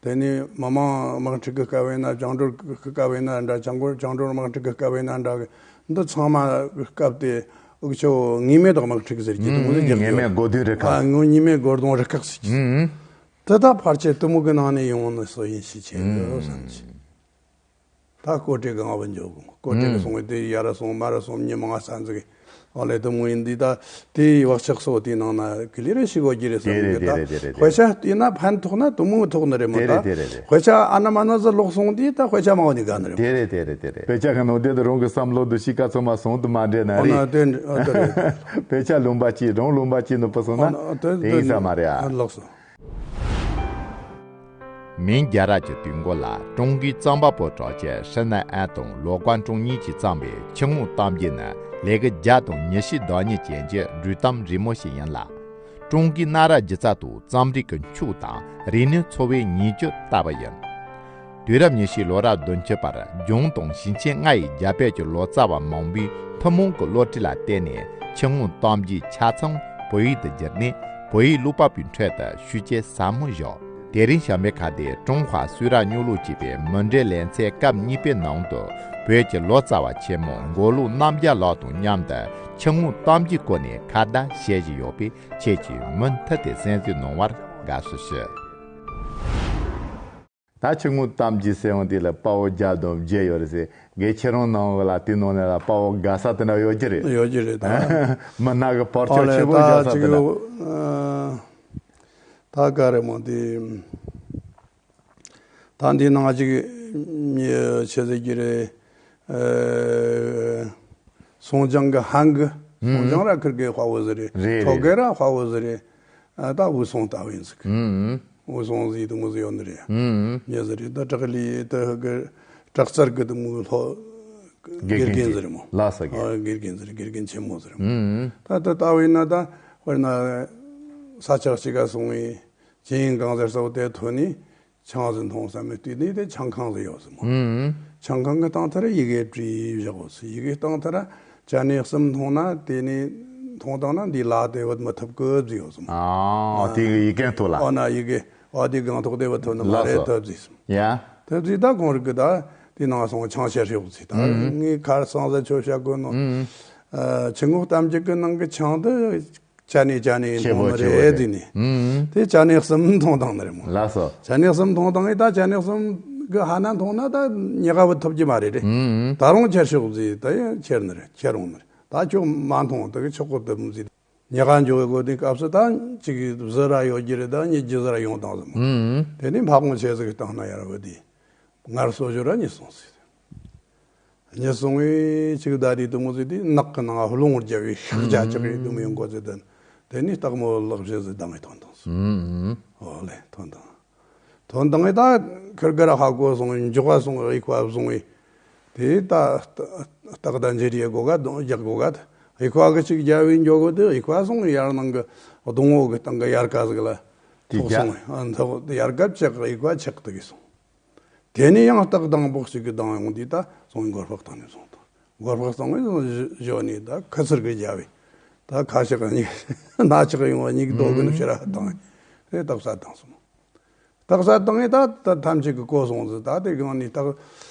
དེ་ནས་མི་དམངས་དམག་འཁྲུག་གི་སྐབས་ཡིན་ན་བཅིངས་འགྲོལ་གི་སྐབས་ཡིན་ན་འདྲ་བཅིངས་འགྲོལ་བཅིངས་འགྲོལ་དམག་འཁྲུག་གི་སྐབས་ཡིན་ན་འདྲ་གི་འདི་ཚང་མ་གི་སྐབས་དེ་འུ་ཆོ་ངེས་མེད་དམག་འཁྲུག་ཟེར་གྱི་དེ་མོ་ཟེར་གྱི་ངེས་མེད་སྒོ་དུས་རི་ཁག་ངོ་ངེས་མེད་སྒོ་དུས་རི་ཁག་ཟེར་གྱི་དེ་ད་ཕལ་ཆེར་དེ་མོ་གི་ནང་ནས་ཡོང་ནི་སོ་ཡིན་ཤས་ཆེ་གི་བསམ་གྱི། ད་སྐོར་བྲེ་གང་བ་འཇོག་གོ་སྐོར་བྲེ་གི་སོང་བའི་དེ་ཡ་ར་སོང་མ་ར་སོང་མྱི་མང་ས་འཛུགས་ཨོ་ལེ་དེ་མོ་ཡིན་འདི་ད་དེའི་བག་ཆགས་སོ་དེའི་ནང་ན་གི་ལི་རེ་ཞིག་གོ་གི་རེད་བསམ་གི་ད་དཔེ་ཆ་བལྟས་ན་ཕན་ཐོགས་ན་དེ་མོ་ཐོགས་ནི་རེད་མོ་ད་དཔེ་ཆ་ཨ་ན་མ་ན་ཟི་ལོག་སོང་དུས་ད་དཔེ་ཆ་མང་བ་ནི་དགའ་ནི་རེད་མོ། དེ་རེད་དེ་རེད་དེ་རེད། དཔེ་ཆ་གི་ནང་དེ་དུ་རང་གི་བསམ་བློ་དུ་ཤི་ཀ་ཚང་མ་སོང་དུ་མ་འདྲེ་ན་ཨོ་རེད། ན་དེ་ཨོ་དེ་རེད། དཔེ་ཆ་ལུང་པ་ཅི་རང་ལུང་པ་ཅི་ནུབ་པ་སོང་ན་ཨོ་ན་དེ་དེ་ཡིན་ས་མ་རེད་ཨ། ལོག་སོང་། མིང་རྒྱལ་རབས་ཀྱི་དུས་འགོ་ལ་ཀྲུང་གོའི་རྩོམ་པ་པོ་གྲགས་ཅན་ཧྲི་ནན་ཨན་དང་ལོ་ཀོན་ཀྲུང་གཉིས་ཀྱིས་བརྩམས་པའི་ཆུང་ངུའི་གཏམ་རྒྱུད་ནི་ལས་ཀ་བརྒྱ་དང་ཉི་ཤུའི་བདག་ཉིད་ཅན་གྱི་སྒྲུང་གཏམ་རིང་མོ་ཞིག་ཡིན་ལ། ཀྲུང་གོའི་གནའ་རབས་སྒྱུ་རྩལ་དང་རྩོམ་རིག་གི་ཕྱོགས་དང་རིག་གནས་འཚོ་བའི་ཉིང་བཅུད་ལྟ་བུ་ཡིན། དུས་རབས་ཉི་ཤུའི་ལོ་རབས་བདུན་ཅུ་པར་ལྗོངས་དང་ཞིང་ཆེན་ལྔ་ཡི་རྒྱ་བོད་ཀྱི་ལོ་ཙཱ་བ་མང་པོས་ཐུན་མོང་གི་བློ་གྲོས་ལ་བརྟེན་ནས་ཆུང་ངུའི་གཏམ་རྒྱུད་ཆ་ཚང་བོད་ཡིག་ཏུ་བསྒྱུར་ནས་བོད་ཡིག་ཀློག་པ་པོའི་ཁྲོད་དུ་ཤུགས་རྐྱེན་ཟབ་མོ་བཞག་དེ་རིང་ཞྭ་མོའི་ཁ་བརྡའི་ཀྲུང་ཧྭ་སུད་ར་རྙོག་གློག་ཅེས་པའི་མུ་འབྲེལ་ལེ་ཚན་སྐབས་གཉིས་པའི་ནང་དུ་བོད་ཀྱི་ལོ་ཙཱ་བ་ཆེན་མོ་མགོ་ལོག་རྣམ་རྒྱལ་ལགས་དང་མཉམ་དུ་ཆུང་ངུའི་གཏམ་རྒྱུད་སྐོར་ནས་ཁ་བརྡ་བྱེད་བཞིན་ཡོད་པས་ཁྱེད་ཀྱིས་མུ་མཐུད་དེ་གསན་གཟིགས་གནང་བར་དགའ་བསུ་ཞུ། ད་ཆུང་ངུའི་གཏམ་རྒྱུད་ཟེར་ཡོང་དུས་ལ་དཔའ་བོ་བརྒྱ་དང་བརྒྱད་ཡོད་རེད་ཟེར། ངས་ཁྱེད་རང་ནང་ལ་དེ་ནང་ནས་ལ་དཔའ་བོ་དགའ་ས་དེ་འདྲ་ཡོད་ཀྱི་རེད། ཡོད་ཀྱི་རེད་ད། མི་སྣ་གི་བར་ཨོ་ཆད་ལེ་ཆེ་བོ་ད་བཞག་ས་ཅིག་དེ་འདྲ། ཨ་ད་ག་རེ་མོ་དེ། ད་འདི་ནང་ཅིག་མི་ཆེ་ཟེར་གྱི་རེད། ཨ་སོང་ཅང་གི་ཧང་གི་སོང་ཅང་ར་ཁིར་གེ་དཔའ་བོ་ཟེར་རེད། རེད་ཁྲོ་རེད། གེ་ར་དཔའ་བོ་ཟེར་རེད། ཨ་ད་འུ་སོང་ལྟ་བུ་ཡིན་ཟིག་ཨུ་སོང་ཟིག་དུ་མོ་ཟིག་ཡོད་ནི་རེད། ཨུ་ཉེ་ཟིག་རེད། ད་དྲག་ལི་ད་གི་དྲག་རྩལ་གི་དུ་མོ་ལྷོ་དགེ་དགེ་རྒན་རྒན་ཟིག་རེད་མོ། ལ་ས་གི་ཨ་དགེ་རྒན་ཟིག་རེད། དགེ་རྒན་ཆེན་མོ་ཟིག་རེད་མོ། ཨུ་ད་ད་ལྟ་བས་ན་ད་དཔེར་ན་ས་ཆ་གཅིག་ག་སོང་བས་ཅིན་གང་ཟེར་སོགས་དེ་ཐོན་ནས་ཆང་ཟིག་འཐུང་བསམ་མེད་དུས་ནས་དེ་ཆང་ཁང་ཟིག་ཡོད་ཟིག་མོ། ཨུ་ཆང་ཁང་གི་སྟེང་ཐད་ཡི་གེ་བྲིས་བཞག་ཡོད་ཟིག་ཡི་གེ་སྟེང་ཐད་ཇ་ནས་གསུམ་འཐུང་ན་དེ་ནས་འཐུང་བཏང་ན་འདི་ལ་དེ་བུད་མི་ཐུབ་གི་ཟིག་ཡོད་ཟིག་མོ། ཨ་དེ་གི་ཡི་གེ་ཐོག་ལ། ཨོ་ན་ཡི་གེ་ཨོ་དེ་གང་ཐོག་དེ་བུད་ཐུབ་ནི་མ་རེད། ལགས་སོ། ཐུབ་ཟིག་མོ། ཡ། ཐུབ་ཟིག་ད་ཁོང་རིག་གི་ད་དེ་ནང་སོང་ཆང་ཆེར་ཤོག་ཟིག་ད་ངས་ཁར་སང་ཟ་ཆོ་བྱ་དགོས་ནོ། ཨ་ཆུ་ངོགས་གཏམ་རྒྱུད་གི་ནང་གི་ཆང་དེ་ཇ་ནས་ཇ་ནས་ཆེ་འཐུང་བོ་ནི་ཆེ་བོ་རེད་རེད། ཟེར་ནས། ཨུམ། དེ་ཇ་ནས་གསུམ་འཐུང་བཏང་ནི་རེད་མོ། ལགས་སོ། ཇ་ནས་གསུམ་འཐུང་བཏང་ཡིན་ད་ཇ་ནས་གསུམ་གི་ཧ་ན་འཐུང་ན་ད་ཉི་ག་བུད་ཐུབ་ཀྱི་མ་རེད་རེད། ཨུམ། ད་རུང་ཁྱེར་ཤོག་ཟེར་ད་ཡང་ཁྱེར་ནི་རེད། ཁྱེར་འོང་ནི་རེད། ད་ཁྱོད་མ་འཐུང་དེ་གི་ཆོག་གོ་དུ་མི་ཟེར། ཉི་ག་འཇོག་གི་གོ་དེ་སྐབས་སུ་ད་ཅིག་བཟི་ར་ཡོད་ཀྱི་རེད། ད་ཉི་རྒྱུ་ཟི་ར་ཡོང་བཏང་ཟིག་མོ། ཨུམ། དེ་ནས་འཕགས་མོ་ཆེ་ཟིག་གི་སྟེང་ན་ཡར་བུད་དེ། ངར་གསོ་སྦྱོར་ར་ཉིད་སོང་ཟིག་ཉིད་སོང་བས་ཅིག་ད་དེ་དུ་མོ་ཟིག་དེ་ནགས་ཀྱི་ནང་རླུང་རྒྱབ་བས་ཤག་རྒྱ་ཅག་གི་དུ་མོ་ཡོང་གོ་ཟིག་དེ་དེ་ནས་སྟག་མོ་ལག་བཞི་ཟིག་དང་ངས་ཐོན་དང་ཟིག་ཨོ་ལེ་ཐོན་དང་། ཐོན་དང་ངས་ད་ཁིར་གི་ར་ཧ་གོ་སོང་། མགྱོགས་པ་སོང་། གཡུག་པ་བཟུང་བས་དེ་ད་སྟག་ད་འཇེ་རིའི་སྒོ་ག་རྒྱག་སྒོ་ག་ད་གཡུག་པ་གི་ཅིག་རྒྱབ་བས་མགྱོགས་གོ་དེ་གཡུག་པ་སོང་། ཡར་ནང་གི་སྡོང་བོ་གི་སྟེང་གི་ཡར་ཀ་ཟིག་ལ། དེ་ཐོག་རྒྱ་སོང་ཨ་འདི་ཡར་སྐབས་ཆག་ཡིག་པ་ཆག་དུ་གི་སོང་། དེ་ནས་ཡང་རྟགས་དང་པོ་གཅིག་གི་དང་ཡོང་དུས་ད་སོང་སྒོར་ཕག་བཏང་ནས་སོང་དང་། སྒོར་ཕག་བཏང་ནས་བཞོ་ནས་ད་ཁུ་ཚུར་གི་རྒྱབ་བས། ད་ཁ་ཤག་གཉིས་སྣ་ཆག་ཡོང་བ་གཉིས་ཀྱི་རྡོ་གི་ནུབ་ཕྱིར་བཏང་། དེ་རྟགས་ས་བཏང་སོང་། རྟགས་ས་བཏང་ངས་ད་ད་ཐམས་ཅད་ཀྱི་གོ་སོང་ཟིག་ད་དེ་གང་ནས་རྟགས་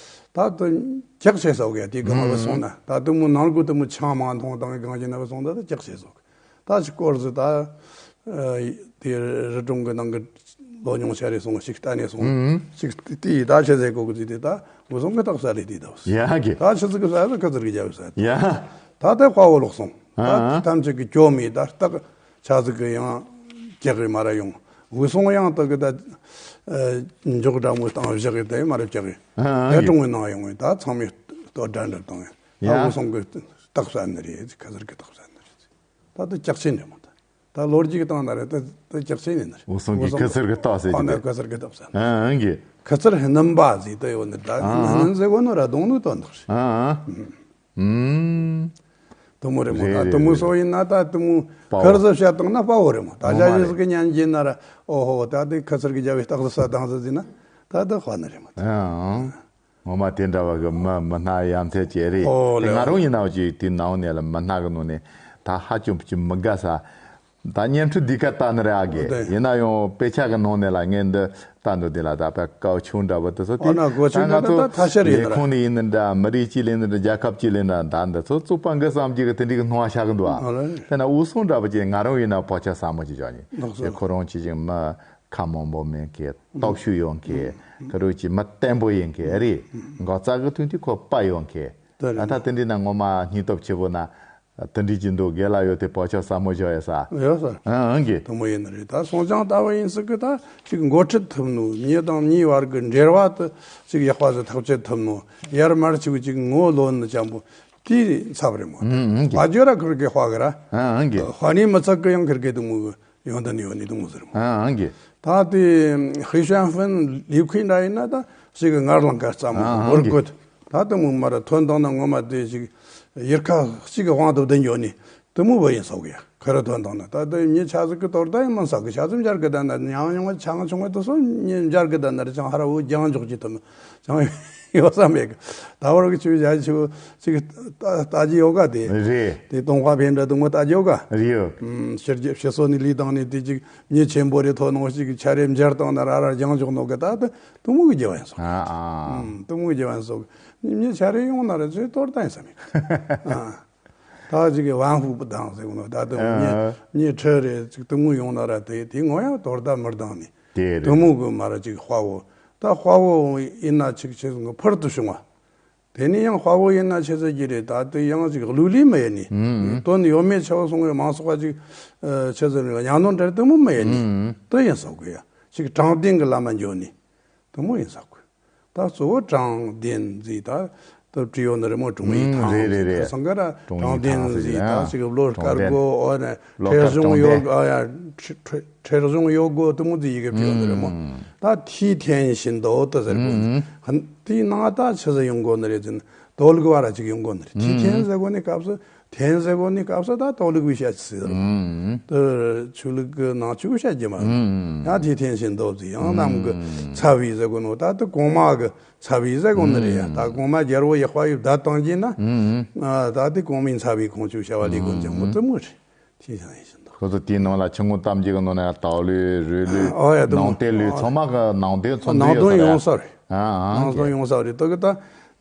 ད་དུ་ཇག་བྱས་སོག་གི་དེ་གང་བ་སོང་ན་ད་དུ་མོ་ནང་གོ་དུ་མོ་ཆང་མ་འཐུང་བཏང་གང་ཞིག་ན་བ་སོང་ད་ད་ཇག་བྱས་སོག་ད་ཅི་སྐོར་ཟིག་ད་དེ་རི་གྲོང་གི་ནང་གི་ལོ་ཉུང་ཤ་རེ་སོང་ཞིག་ལྟ་ནས་སོང་ཞིག་དེ་ཡི་ད་ཆི་ཟེར་གོ་གི་ཟིག་དེ་ད་བུ་སོང་གི་རྟགས་ས་རེད་དེ་ད་བ་ཡ་གི་ད་ཆི་ཟིག་གི་ས་ཟིག་ཁ་ཟིག་གི་རྒྱབ་ས་ཡ་ད་དེ་དཔའ་བོ་ལོག་སོང་ད་ཨ་ཐམས་ཅད་ཀྱི་སྐྱོ་མེད་ད་རྟགས། ཆ་ཟིག་གི་ཡང་ཀྱག་གི་མ་ར་ཡོང་། འུ་སོང་ཡང་དག་གི་ད་འཇོག་འདྲ་མོ་བཏང་བཞག་གི་ད་མ་ར་ཀྱག་གི་ཨ་ཨེ་ཀྲུང་གི་ནང་ཡོང་བས་ད་ཚང་མས་ལྟོ་འདྲ་འདྲ་བཏང་ཡང་ད་ཡ། འུ་སོང་གི་རྟགས་ས་ནི་རེད་ཁ་ཟར་གི་རྟགས་ས་ནི་རེད། ད་དུ་ཀྱག་ཆེན་རེད་མོ་ད་ད་ལོ་རྒྱུས་གི་སྟེང་ན་རེད་ད་ད་ཀྱག་ཆེན་ནི་ནི་རེད། འུ་སོང་གི་ཁ་ཟར་གི་རྟགས་ས་ཨ་ནི་ནི་ཁ་ཟར་གི་རྟགས་ས་ནི་ཨ་ཨ་གི་ཁ་ཟར་ཧི་ནམ་པ་ཟིག་ད་ཡོད་ནི་ད་ཨ་ཨ་ཧི་ནམ་ཟེར་གོ་ནི་ར་གདོང་ནི་དོན་དག་རེད། ཨ་ཨ། ཨུམ། དུ་མོ་རེད་མོ་རེད་ད་དུ་མོ་རེད་སོ་ཡིན་ན་ད་དུ་མོ་དཔའ་བོ་ཁར་ཟ་བཤད་བཏང་ན་དཔའ་བོ་རེད་མོ་ད་ངོ་མ་ཞ་ཡི་རེད། ཟིག་གི་ཉན་གྱིན་ན་ར་ཨོ་ཧོ་ད་དེ་ཁ་ཚུར་གི་རྒྱབ་བའི་རྟགས་ཟ་བཏང་ཟ་ཟིན་ན་ད་དུ་དཔའ་ནི་རེད་མོ་ད། ཨང་། ངོ་མ་དེ་འདྲ་བ་གི་མི་མི་སྣ་ཡ་མཚན་ཅིག་རེད། ཨོ་དེ་ལེ་ང་རང་ཡིན་ནའང་ཅིག་དེ་ནང་ནས་ལ་མི་སྣ་གི་ནང་ནས་ད་ཧ་ཅང་ཅིག་མི་དགའ་ས། ད་བརྙན་འཕྲིན་འདི་ག་ལྟ་ནི་རེད་ཨ་དགེ་དེ་ཡིན་ན་ཡང་དཔེ་ཆ་གི་ནང་ནས་ལ་ངས་འདི་ལྟ་འདུག་དེ་ལ་ད་དཔེ་དཀའ་ཆུང་འདྲ་བོ་དེ་ཚོ་དེ་ཨོ་ན་གོ་ད་ཆུང་ང་འདྲ་ད་ཚོ་ཐ་ཤལ་ཡིན་ལས་ན་ར་ཁུངས་ནས་ཡིན་ནི་འདྲ་མི་རིགས་གཅིག་ལས་ནི་འདྲ་རྒྱལ་ཁབ་གཅིག་ལས་ནི་འདྲ་ད་འདི་ཚོ་བཙོག་པ་འགི་བསམ་གྱི་གི་དེ་འདྲའི་གི་སྣང་བ་ཤར་གི་འདུག་ཨ་ཨོ་ལེ་དཔེར་ན་འུ་སོང་འདྲ་བོ་ཅིག་ང་རང་ཡིན་ན་བག་ཆགས་ཟབ་མོ་ཅིག་བཞག་ནི་ལགས་སོ། དེ་ཁོ་རང་ཅིག་ཅིག་མི་ཁ་མང་པོ་མེད་མཁན་སྟོབས་ཤུགས་ཡོད་མཁན་ཁ་རུ་ཅིག་མི་བརྟན་པོ་ཡིན་མཁན་རེད། འགག་རྩ་གི་དུས་དུས་ཁོ་པ་ཡོད་མཁན་དེ་རེད། ད་ལྟ་དེ་འདྲའི་ན་ངོ་མ་སྙིང་སྟོབས་ཆེ་པོ་ན། དེ་འདྲའི་ཅིག་འདུག་དགེ་ལ་ཡོད་དེ་བག་ཆགས་ཟབ་མོ་བཞག་ཡོད་ས། ཡོད་ས། ཨང་ཨང་གི་དུ་མོ་ཡིན་ནི་རེད་ད་སོང་ཙང་ལྟ་བུ་ཡིན་སྲིད་གི་ད་ཅིག་འགོ་ཁྲིད་ཐུབ་ནོ་མྱི་དང་མྱིའི་བར་གི་འབྲེལ་བ་དུ་ཅིག་ཡག་པ་ཟིག་ཐག་གཅོད་ཐུབ་ནོ་ཡར་མར་ཅིག་ཅིག་ངོ་ལོན་ནི་ཅན་པོ་དེའི་ཚབ་རེད་མོ། ཨང་ཨང་གི་དཔའ་བརྗོད་ར་ཁིར་གི་དཔའ་གི་ར། ཨང་ཨང་གི་དཔའ་ནི་མི་ཚག་གི་ཡང་ཁིར་གི་དུ་མོ་གི་ཡོང་དུ་ནི་ཡོད་ནི་དུ་མོ་ཟེར་མོ། ཨང་ཨང་གི་ད་དེ་ཧི་ཤན་ཧྥིན་ལི་ཁུའི་འདྲ་ཡིན་ན་ད་ཞིག་གི་ངར་ལང་ཀ་རྩ་མོ་ཨང་ཨང་འོར་གི་གོད་ད་དུ་མོ་མ་ར་ཐོན་དང་ན་ངོ་མ་དེ་ཞིག་ཡིར་ཁ་གཅིག་གི་དབང་དུ་བདེ་འགྱོ་ནི་དུ་མོ་བ་ཡིན་སོག་ཡ་ཁ་ར་ཐོན་དང་ན་ད་དུ་མྱི་ཆ་ཟིག་གི་དོར་ད་ཡིན་མིན་སོག་གི་ཆ་ཙམ་འབྱར་གི་ད་ན་ཉང་ཉུང་ཆང་ཆུང་བ་དུ་སོ་མྱི་འབྱར་གི་ད་ན་ར་ཅང་ཧ་ར་བུ་རྒྱང་འཇོག་གི་དུ་མོ་ཅང་ཡོད་ས་མེད་གི་ད་བར་གི་ཆུ་བྱ་ཆུ་ཅིག་ལྟ་ལྟ་ཅི་ཡོད་ག་དེ་རེད། དེ་སྟོང་ཁ་ཕན་འདྲ་དུ་མོ་ལྟ་ཅི་ཡོད་ག་རེད། ཕྱི་རྒྱལ་ཕྱི་སོ་ནི་ལི་དང་ནི་དེ་ཅིག་མྱི་ཆེན་པོ་རེ་ཐོ་ནོ་ཞིག་ཆ་རེ་འབྱར་བཏང་ན་ར་ར་རྒྱང་འཇོག་ནོ་གི་ད་དུ་དུ་མོ་གི་རྒྱལ་བ་ཡིན་སོང་། ཨ་ཨ། ཨ་དུ་མོ་གི་རྒྱལ་བ་ཡིན་སོང་། མྱི་ཆ་རེ་ཡོང་ན་ར་ཚོས་དོར་ད་ཡིན་ས་མེད། ཨ་ད་ཅིག་གི་ཝང་ཧུ་པུ་དང་ཟེར་གོ་ནོ་ད་དུ་མྱི་ཨ་མྱི་ཁྲི་རེ་ཅིག་དུ་མོ་ཡོང་ན་ར་དེ་དེ་ངོ་ཡང་དོར་ད་མི་ལྡང་ནི་དེ་རེད། དུ་མོ་གི་མ་ར་ཅིག་དཔའ་བོ་ད་དཔའ་བོ་ཡིན་ན་ཅིག་ཆེ་སོང་གི་ཕུར་དུ་བྱུང་བ། དེ་ནས་ཡང་དཔའ་བོ་ཡིན་ན་ཆི་ཟེར་གྱི་རེད་ད་དེ་ཡང་ཅིག་གླུ་ལས་མི་ཡེ་ནི། ཨུམ། དོན་ཡོད་མེད་ཆེ་བ་སོང་བའི་མང་ཚོགས་པ་ཅིག་ཨ་ཆི་ཟེར་རེད་གཉའ་གནོན་འདྲ་དེ་མོ་མི་ཡེ་ནི། ཨུམ། དེ་ཡིན་ས་གོ་ཡ། ཅིག་དྲང་བདེན་གྱི་ལམ་མ་འགྱོ་ནི། དེ་མོ་ཡིན་ས་གོ་ད་གཙོ་བོ་དྲང་བདེན་ཟིག་ད་དེ་བྲིས་ཡོད་ནི་རེད་མོ་ཀྲུང་ཡི་ཨུམ་ཐང་རེད་རེད་ཟིག་རེད། སང་ག་ར་ཀྲུང་ཡི་དྲང་བདེན་ཐང་ཟིག་ཟིག་ད་ཨ་ཅིག་བློ་ཀྲུང་དཀར་བདེན་གོ་ཨོ་ནི་བློ་ཁྲེ་དཀར་གཞུང་ཀྲུང་ཡོད་བདེན་ཨ་ཡ་ཁྲེ་ཁྲེ་ཁྲེ་གཞུང་ཡོད་གོ་དེ་མོ་དེ་ཡི་གེ་བྲིས་ཡོད་ནི་རེད་མོ། ཨུམ། ད་ཐི་ཐན་བཞིན་དུ་དེ་ཟེར་གོ་ནི། ཨུམ། དེའི་ནང་ད་ཆི་ཟེར་ཡོང་གོ་ནི་རེད་ཟེར་ན་དོ་ལུག་བ་ར་ཅིག་ཡོང་གོ་ནི་རེད། ཐི་ཐན་ཨུམ། ཟེར་གོ་ནི་སྐབས་སུ་ཐན་ཟེར་གོ་ནི་སྐབས་སུ་ད་དོ་ལུག་བའི་བཤད་ཅི་ཟེར། ཨུམ། དེ་ཆོས་ལུགས་ཀྱི་ནང་ཆོས་བཤད་རྒྱུ་མ་རེད། ཨུམ། ཡང་ཐི་ཐན་བཞིན་དུ་ཟེར་ཡང་ནམ་གི་ཨུམ། ཚ་བའི་ཟེར་གོ་ནོ་ད་དེ་གོང་མ་གི་ཚ་བའི་ཟེར་གོ་ནི་རེད་ཡ། ཨུམ། ད་གོང་མ་རྒྱལ་པོ་ཡག་པ་ཡི་བརྡ་བཏང་རྒྱུ་ན་ཨུམ། ད་དེ་གོང་མའི་ཚ་བའི་ཁོང་ཆོས་བྱ་བ་ལས་གོ་ཀྱང་མོ་དེ་མོ་རེད། ཐི་ཐན་བཞིན་དུ། ཁོ་ཚོ་དེའི་ནང་ལ་ཆུ་ངོ་གཏམ་རྒྱུད་ཀྱི་ནང་ན་ཡང་དའོ་ལུའི་རུའུ་ལུའི་ཨོ་ཡ་དེ་ནང་མོ་བསྟན་ལུའི་ཨོ་ཚང་མ་གི་ནང་དོན་ཚོ་ནང་འདུས་ཡོད་དོན་ས་ཡོང་རེད། ས་རེད། ཨ་ཨ་ནང་དོན་ཡོང་ས་རེད་དེ་གི་ད་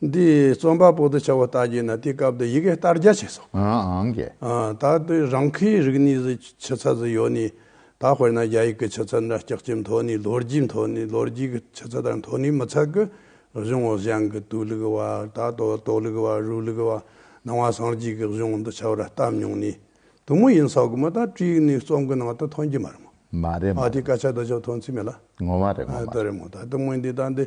འདི་རྩོམ་པ་པོ་དེ་ཆ་བོ་ལྟ་རྒྱུ་ན་དེའི་སྐབས་དེ་ཡི་གེ་ལྟ་རྒྱ་བྱས་སོང་། ཨ་ཨ་གི་ཨ་ད་དེ་རང་ཁའི་རིག་གནས་ཟིག་ཆུ་ཚད་ཟིག་ཡོད་ནི་ད་དཔེར་ན་རྒྱ་ཡིག་གི་ཆུ་ཚད་འདྲ་ལྕགས་ཀྱི་མཐོ་ནི་ལོ་རྒྱུས་མཐོ་ནི་ལོ་རྒྱུས་གི་ཆུ་ཚད་དང་མཐོ་ནི་མི་ཚད་གི་གཞུང་གཞན་གི་དུའུ་ལུག་བ་ད་དོ་དོ་ལུག་བ་རུའུ་ལུག་བ་ནང་བ་སངས་རྒྱས་གི་གཞུང་འདི་ཆ་བོ་ར་བལྟ་མྱོང་ནི། དུ་མོ་ཡིན་ས་གི་མོ་ད་བྲིས་ནས་རྩོམ་གི་ནང་དུ་ཐོན་གྱི་མ་རེད་མོ། མ་རེད་མ་ཨ་དེ་རེད། སྐད་ཆ་འདི་ཆོ་ཐོན་ཚིག་མེད་ལ། ངོ་མ་རེད་ངོ་ཨ་མ་དེ་རེད། རེད་མོ་ད་དུ་མོ་ཡིན་དེ་ད་འདི་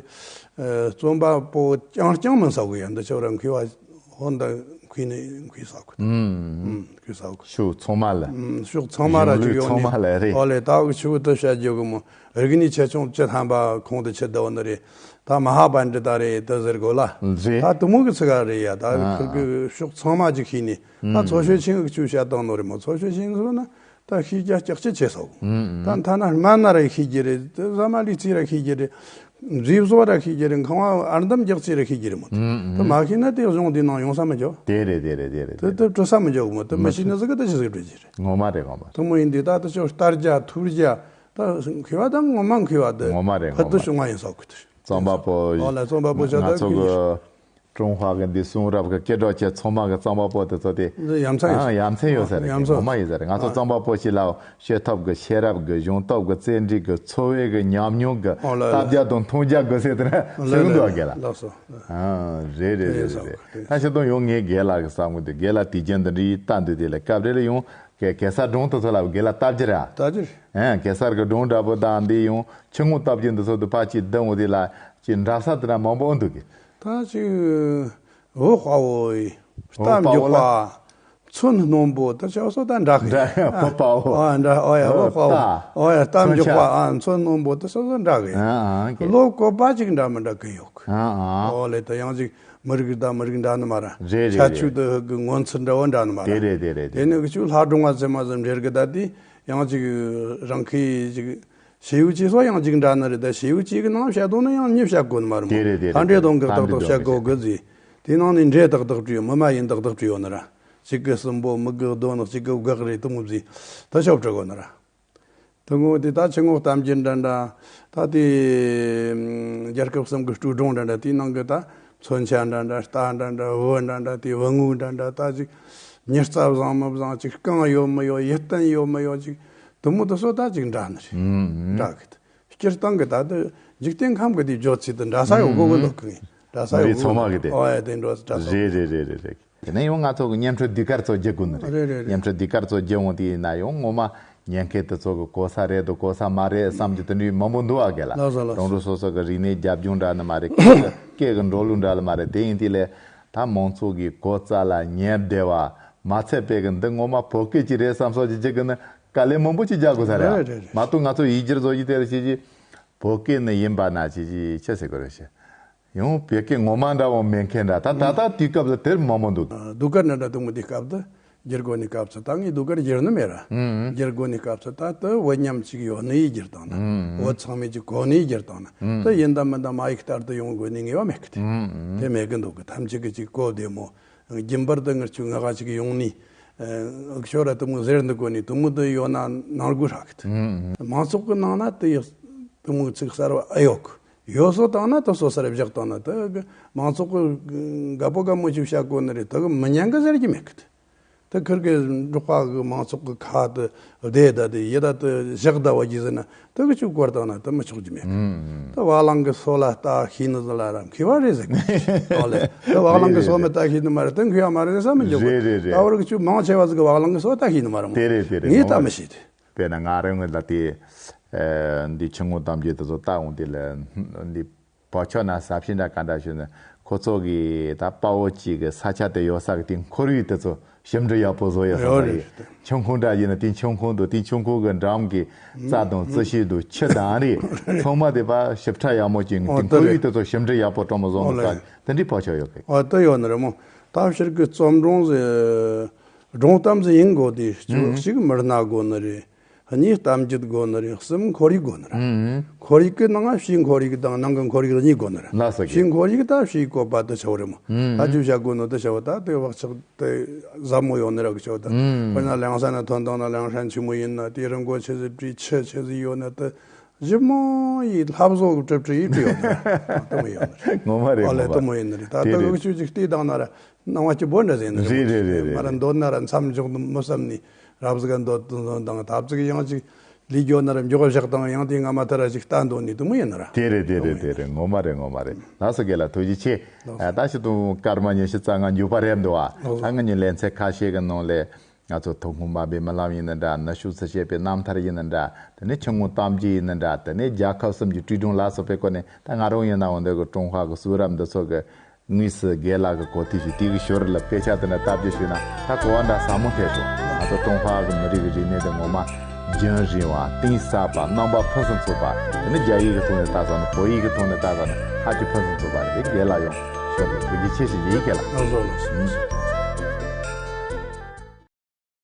ཨ་རྩོམ་པ་པོ་རྐྱང་རྐྱང་མིན་ས་གི་ཡ་འདི་ཆོ་ར་མཁས་པ་ཧོན་ད་མཁས་ནས་མཁས་ས་གི་ད། ཨུམ། ཨུམ་མཁས་ས་གི་ཤུགས་ཚང་མ་ལ། ཨུམ་ཤུགས་ཚང་མ་ར་གཞུང་ཅིག་ལུགས་ཡོང་ཚང་ནས་མ་ལ་རེད། ཨོ་ལེ་ད་གི་ཆུ་བོ་དུ་བཤད་རྒྱུ་གི་མོ་རིག་གནས་ཆེ་ཆུང་བཅུ་ཐམ་པ་ཁོང་དུ་ཆུད་བསྡད་ནི་རེད། ད་མ་ཧཱ་པཎྜི་ཏ་རེད་དུ་ཟེར་དགོས་ལ། རེད། ད་དུ་མོ་གི་ཚིག་ག་རེད་ཡ། ད་ཨ་ཁིར་གི་ཕྱོགས་ཚང་མ་ཅིག་ཤེས་ནས་ད་ཨ་ཚོ་ཤོད་ཆེན་གི་ཆུ་བཤད་བཏང་ནོ་རེད་མོ། ཚོ་ཤོད་ཆེན་ཟེར་ན་ ད་ཤེས་རྒྱ་ལྕགས་ཅི་ཆེ་སོགས། ད་ཐ་ན་སྨན་སྣ་ར་ཤེས་རྒྱུ་རེད། ད་ཟ་མ་ལུས་རྩིས་ར་ཤེས་རྒྱུ་རེད། མཛེས་བཟོ་ར་ཤེས་རྒྱུ་རེད། ཁང་བ་ཨར་འདམ་རྒྱག་རྩིས་ར་ཤེས་རྒྱུ་རེད་མོད། ད་མ་ཤེས་ན་དེ་གཞུང་དེ་ནང་ཡོང་ས་མི་འཇོག། དེ་རེད་དེ་རེད་དེ་རེད། དེ་དེ་འགྲོ་ས་མི་འཇོག་མོད། དེ་མི་ཤེས་ནི་ཟིག་གི་དེ་ཅི་ཟིག་འགྲོ་རྒྱུ་རེད། ངོ་མ་རེད་ངོ་མ། དེ་མོ་ཡིན་དུས་ད་ལྟ་ཅོ་ལྟ་རྒྱ་ཐུར་རྒྱ་ད་མཁས་པ་ད་ངོ་མ་མཁས་པ་དེ་ངོ་མ་རེད་ཕུལ་དུ་ངོ་མ་བྱུང་བ་ཡིན་ས་གི་དེ། རྩོམ་པ་པོ། ཨོ་ལ་རྩོམ་པ་པོ་ཤ་ང་ཚོ་གི་ཀྲུང་ཧྭ་གི་འདི་གསུང་རབ་གི་སྐད་གྲགས་ཅན་ཚང་མ་གི་རྩོམ་པ་པོ་དེ་ཚོ་དེ་ཡ་མཚན་ཡོད་ས་ཡ་མཚན་ཡོད་ས་རེད། ཡ་མཚན་ངོ་མ་ཡིན་ས་རེད། ང་ཚོ་རྩོམ་པ་པོ་ཞིག་ལ་བཤད་ཐབས་གི་ཤེས་རབ་གི་གཞུང་སྟོབས་གི་བརྩོན་འགྲུས་གི་འཚོ་བའི་གི་ཉམས་མྱོང་གི་ལྟ་རྒྱ་དང་མཐོང་རྒྱ་དགོས་ཟེར་དེ་ན་ཟེར་གི་འདུག་ག་ལ། ལགས་སོ། རེད་རེད་རེད་རེད་རེད། ད་ཤི་དོན་ཡོང་ངས་རྒན་ལགས་གི་བསམ་གི་འདུག་རྒན་ལགས་དུས་རྒྱུན་འདི་འདྲའི་ལྟ་འདུག་དེ་ལ་སྐབས་རེ་ལ་ཡང་གེ་གེ་སར་སྒྲུང་དེ་ཚོ་ལ་རྒན་ལགས་ལྟ་རྒྱུ་ར། ལྟ་རྒྱུ་རེད། ཨེ་གེ་སར་གི་སྒྲུང་འདྲ་པོ་དང་འདི་ཡང་ཆུ་ངོ་ལྟ་རྒྱུ་འདི་ཚོ་དུ་ཕ་ཅིག་བསྡད་འོང་དེ་ལ་ཅིག་འདྲ་ས་དེ་འདྲ་མང་པོ་འདུག་གི། ད་ཅིག་འོད་དཔའ་བོ་ཡི་གཏམ་རྒྱུད་པ། ཚོན་སྣུམ་པོ་ད་ཆ་སོ་ད་འདྲ་གི། འདྲ་འོད་དཔའ་བོ། ཨ་འདྲ་ཨོ་ཡ་འོད་དཔའ་བོ། ཨོ་ཡ་གཏམ་རྒྱུད་པ། ཨ་ཚོན་སྣུམ་པོ་ད་ཆ་སོ་འདྲ་གི། ཨ་ཨ་ལོ་བཀོད་པ་ཅིག་འདྲ་མི་འདྲ་གི་ཡོད་གི། ཨ་ཨ་ཨོ་ལེ་ད་ཡང་ཅིག་མི་རིགས་ད་མི་རིགས་འདྲ་ནི་མ་ར། རེད་རེད་ཁྱད་ཆོས་དུ་གི་ངོ་མཚར་འདྲ་བོ་འདྲ་ནི་མ་ར། དེ་རེད་དེ་རེད་དེ། དེ་ནི་གི་ཆུ་ལྷ་སྒྲུང་བ་ཚེ་མ་ཟེར་འབྲེལ་གི་ད་དེ་ཡང་ཅིག་རང་ཁའི་ཅིག་ཞེ་ཡུ་ཅི་སོ་ཡང་ཅིག་འདྲ་ནི་རེད། ད་ཞེ་ཡུ་ཅི་གི་ནང་བཤད་དོན་ནི་ཡང་མྱི་བཤད་དགོས་ནི་མ་རེད་མོ། དེ་རེད་དེ་རེད། ལྷ་འདྲེ་དང་གི་ཏག་ཏག་བཤད་དགོས་གི་ཟེ། དེ་ནང་ནས་འདྲེ་ཏག་ཏག་བྲིས་ཡོད། མི་མ་ཡིན་ཏག་ཏག་བྲིས་ཡོད་ནི་ར། གཅིག་གི་སྲིན་པོ་མི་གི་གདོན་ནག་གཅིག་གི་བགེགས་རེད་དུ་མོ་ཟེ། ད་ཆོག་བྲི་དགོས་ནི་ར། དུ་ངོ་དེ་ད་ཆུ་ངོ་གཏམ་རྒྱུད་འདྲ་འདྲ། ད་དེ་རྒྱལ་ཁབ་གསུམ་གི་སྤྲུལ་སྒྲུང་འདྲ་འདྲ་དེའི་ནང་གི་ད་མཚོན་ཆ་འདྲ་འདྲ་རྟ་འདྲ་འདྲ་བུ་འདྲ་འདྲ་དེ་བུ་ངུ་འདྲ་འདྲ་ད་ཅིག་མྱི་རྩ་བཟང་མི་བཟང་ཅིག་རྐང་ཡོད་མི་ཡོད་ཡིད་བརྟན་ཡོད་མི་ཡོད་ཅིག་དུ་མོ་དུ་སོ་ད་ཅིག་འདྲ་ནི་རེད། འདྲ་གི་ད་སྤྱིར་བཏང་གི་ད་དུ་འཇིག་རྟེན་ཁམས་གི་དེ་བརྗོད་ཚིག་ཏུ་འདྲ་ས་ཡོད་གོ་གི་ལོག་གི་ངས་འདྲ་ས་ཡོད་གོ་གི་ཚང་མ་གི་དེ། ཨོ་ཡ་དེ་འགྲོ་འདྲ་ས་རེད་རེད་རེད་རེད་རེད། དེ་ནས་ཡང་ང་ཚོ་གི་བརྙན་འཕྲིན་ཟློས་གར་ཚོ་རྒྱག་དགོས་ནི་རེད། རེད་རེད་རེད། བརྙན་འཕྲིན་ཟློས་གར་ཚོ་རྒྱག་འོང་དུས་ཡིན་ན་ཡང་ངོ་མ་ཉན་མཁན་དེ་ཚོ་གི་གོ་ས་རེད་འདུག་གོ་ས་མ་རེད་བསམ་གྱི་དེ་འདྲའི་མང་པོ་འདུག་ཨ་གས་ལ། ལགས་སོ་ལགས་སོ། རང་རང་སོ་སོ་གི་རིག་གནས་རྒྱབ་ལྗོངས་འདྲ་ནི་མ་རེད། སྐད་གི་འགྲོ་ལུགས་འདྲ་ནི་མ་རེད། དེ་ཡིན་དུས་ལས་ད་མང་ཚོགས་ཀྱི་གོ་རྩ་ལ་ཉན་བདེ་བ་མ་ཚད་པའི་གི་འདི་ངོ་མ་བོད་སྐད་ཅིག་རེད་བསམ་སོགས་ཀྱི་ཅིག་གི་ནི་དཀའ་ལས་མང་པོ་ཅིག་རྒྱག་དགོས་ས་རེད། རེད་རེད་རེད། མ་གཏོགས་ང་ཚོ་ཡིག་སྒྱུར་བཟོ་རྒྱུ་དེ་རེད་ཅིག་ཅིག་བོད་སྐད་ནི་ཡིན་པ་ན་ཅིག་ཅིག་ཆི་ཟེར་དགོས་རེད་ཤི། ཡང་བོད་སྐད་ངོ་མ་འདྲ་བོ་མེད་མཁན་འདྲ་ད་ད་ལྟ་དུས་སྐབས་ལ་དེར་མང་མང་འདུག་ཟློས་གར་འདྲ་འདྲ་དུ་མོ་དུས་སྐབས་དུ་སྒྱུར་དགོས་ནི་སྐབས་སུ་ད་ངས་ཟློས་གར་སྒྱུར་ནི་མེད་ར། སྒྱུར་དགོས་ནི་སྐབས་སུ་ད་དུ་བོད་ཉམས་ཅིག་ཡོད་ནི་ཡིས་སྒྱུར་བཏང་ན། བོད་ཚང་མས་ཅིག་གོ་ནི་ཡིས་སྒྱུར་བཏང་ན། དུ་ཡིན་ད་མིན་ད་མ་ཡིག་ལྟར་དུ་ཡོང་དགོས་ནི་ངེས་པ་མེད་གི་དེ། དེ་མེད་གི་འདུག་གི་ཐམས་ཅད་ཀྱི་ཅིག་གོ་བདེ་མོ། རྒྱུན་པར་དུ་ངར་ཆུ་ང་ག་ཅིག་ཡོང་ནི། ཤོ་ར་དུ་མོ་ཟེར་འདུག་གོ་ནི་དུ་མོ་དུ་ཡོད་ན་ནང་དགོས་ཧྲ་གི་དེ། མང་ཚོགས་ཀྱི་ནང་ན་དུ་ཡག་དུ་མོ་ཚིག་གསར་བ་ཨེ་ཡོད་གི། ཡོད་སོ་བཏང་ན་དུ་སོ་སར་བཞག་བཏང་ན་དུ་གི་མང་ཚོགས་གི་དགའ་པོ་དགའ་མོ་ཞིག་བྱ་དགོས་ནི་རེད། དུ་གི་མི་ཉན་གི་ཟེར་གྱི་མེད་གི་དེ། དུ་ཁིར་གི་འབྲོག་པ་གི་མང་ཚོགས་གི་ཁ་དུ་བདེ་ད་དེ་ཡི་ད་དུ་བཞག་ད་བ་གྱི་ཟེར་ན་དུ་གི་ཆུ་བཀོར་བཏང་ན་དུ་མི་ཆོག་གི་མེད་གི། དུ་བ་གླང་གི་སོ་ལ་ལྟ་ཤེས་ནི་ཟེར་ལ་ར་མཁས་པ་རེད་ཟེར་གི་ཨོ་ལེ། དུ་བ་གླང་གི་སོ་མི་ལྟ་ཤེས་ནི་མ་རེད། དུ་མཁས་པ་མ་རེད་བསམ་མི་འཇོག་གི། རེད་རེད་རེད། ད་བར་གི་ཆུ་མང་ཆེ་བ་ཟིག་གི་བ་གླང་གི་སོ་ལྟ་ཤེས་ནི་མ་རེད་མོ། དེ་རེད་དེ་རེད། ངས་ལྟ་མི་ཤེས་དེ། དཔེར་ན་ང་རང་ངོས་ལ་དེ། ཨ་འདི་ཆུ་ངོ་གཏམ་རྒྱུད་དེ་ཚོ་ལྟ་འོང་དེ་ལ་འདི་བོད་ཆོ་ན་ས་ཕྱི་འདྲ་ག་འདྲ་ཞུ་ན་ཁོ་ཚོ་གི་ད་དཔའ་བོ་གཅིག་གི་ས་ཆ་དེ་ཡོད་ས་གི་དེ་ཁོར་ཡུག་དེ་ཚོ་ཞིབ་འབྲི་ཡག་པོ་བཟོ་ཡོད་ས་རེད། ཆུ་ཁུང་འདྲ་ཡིན་ན་དེ་ཆུ་ཁུང་དུ་དེ་ཆུ་ཁུང་གི་འགྲམ་གི་རྩྭ་དང་རྩི་ཤིང་དུ་ཆུ་དང་རེད། ཚང་མ་དེ་པ་ཞིབ་ཕྲ་ཡག་མོ་བྱས་ནས་དེ་ཁོར་ཡུག་དེ་ཚོ་ཞིབ་འབྲི་ཡག་པོ་སྤྲོ་མོ་བཟོ་འདུག་ས་དེ་འདྲའི་བོད་ཆོ་ཡོད་གི། ཨོ་དེ་ཡོད་ནི་རེད་མོ། ད་ཕྱིར་གི་རྩོམ་སྒྲུང་ཟེར། སྒྲུང་གཏམ་ཟེར་ཡིན་དགོས་དེ་གཅིག་མི་སྣ་དགོས་ནི་རེད། གཉིས་གཏམ་རྒྱུད་དགོས་ནི་རེད། གསུམ་ཁོར་ཡུག་དགོས་ནི་རེད། ཁོར་ཡུག་གི་ནང་ང་ཕྱིའི་ཁོར་ཡུག་དང་ནང་གི་ཁོར་ཡུག་གཉིས་དགོས་ནི་རེད། ལགས་སོ། ཕྱིའི་ཁོར་ཡུག་ད་ཕྱིའི་བཀོད་པ་དུ་ཆེ་བ་རེད་མོ། ད་ཅུ་བྱ་དགོས་ནི་དུ་ཆེ་བ་ད་དེ་བག་ཆགས་དེ་ཟབ་མོ་ཡོད་ནི་ར་གི་ཆེ་བ་ད། དཔེར་ན་ལེང་ས་ན་ཐོན་དང་ན་ལེང་ཧྲན་ཆི་མོ་ཡིན་ན་དེ་རི་མགོ་ཆེ་ཟིག་བྲིས་ཆུ་ཆེ་ཟིག་ཡོད་ན་དུ་ཞིབ་མོ་ཡིས་ལྷ་བཟོ་གི་བྲིས་བྲིས་ཡིས་བྲིས་ཡོད་ནི་ར་དུ་མོ་ཡོད་ནི་རེད། ངོ་མ་རེད། ཨོ་ལེ་ངོ་མ་དུ་མོ་ཡིན་ནི་རེད། ད་དེ་དུ་རེད། གི་ཆུ་ཅིག་བལྟས་དང་ན་ར་སྣང་བ་སྐྱིད་པོ་འདྲ་ཟིན་ནི་རེད། རེད་རེད་རེད། མ་ར་འདོད་ན་ར་མཚམས་འཇོག་མི་བསམ་ནི། རབ་ཟིག་ག་འདོད་དུ་འདོན་དང་ཐབ་ཟིག་ཡང་ཅིག་ལས་རྒྱོ་ན་ར་མགྱོགས་བཞག་དང་ཡང་དེ་ང་མ་ཐར་ར་ཅིག་ལྟ་འདོད་ནི་དུ་མོ་ཡིན་ན་ར། དེ་རེད་དེ་རེད་དེ་རེད། ངོ་མ་རེད་ངོ་མ་རེད། ལགས་སོ་རྒན་ལགས་ཐུགས་རྗེ་ཆེ། ལགས་སོ། ད་ཞིག་ཏུ་སྐར་མ་ཉི་ཤུ་རྩ་ལྔ་མཇུག་པ་རེད་འདུག་ཨ། ལགས་སོ། ད་ང་གཉིས་ལེ་ཚན་ཁ་ཤས་ཀྱི་ནང་ལས་ང་ཚོ་ཐོན་ཁུངས་མ་སྦས་མི་ལམ་ཡིན་ན་འདྲ། ན་ཤུགས་སུ་བཤད་པའི་རྣམ་ཐར་ཡིན་ན་འདྲ། དེ་ནས་ཆུ་ངོ་གཏམ་རྒྱུད་ཡིན་ན་འདྲ། དེ་ནས་རྒྱལ་ཁབ་གསུམ་གྱི་བྲིས་སྒྲུང་ལ་སོགས་པའི་སྐོར་ནས་ད་ང་རང་ཡིན་ན་འོང་འདོད་ཀྱི་ཀྲུང་ཧྭ་གི་གསུང་རབ་འདི་ཚོ་གི་དངོས་སུ་རྒན་ལགས་ཀྱི་གོ་ཐོས་ཤིག་དེ་གི་ཞོར་ལ་དཔེ་ཆ་དེ་འདྲ་ལྟ་རྒྱུ་ཞུས་ན་ད་གོ་བ་འདྲ་ཟབ་མོ་འཕྲད་འགྲོ། ང་ཚོ་ཀྲུང་ཧྭ་གི་མི་རིགས་ཀྱི་རིག་གནས་དེ་ངོ་མ་རྒྱུན་རིང་བ་གཏིང་ཟབ་པ་རྣམ་པ་ཕུན་སུམ་ཚོགས་པ། དེ་ནི་རྒྱ་ཡིག་གི་ཐོག་ནས་ལྟ་ས་ནི་བོད་ཡིག་གི་ཐོག་ནས་ལྟ་ས་ནི་ཧ་ཅང་ཕུན་སུམ་ཚོགས་པ་རེད། དེ་རྒན་ལགས་ཡང་ཞོར་ལ་ཐུགས་རྗེ་ཆེ་ཞུ་རྒྱུ་ཡིན། རྒན་ལགས། ལགས་སོ་ལགས་སོ།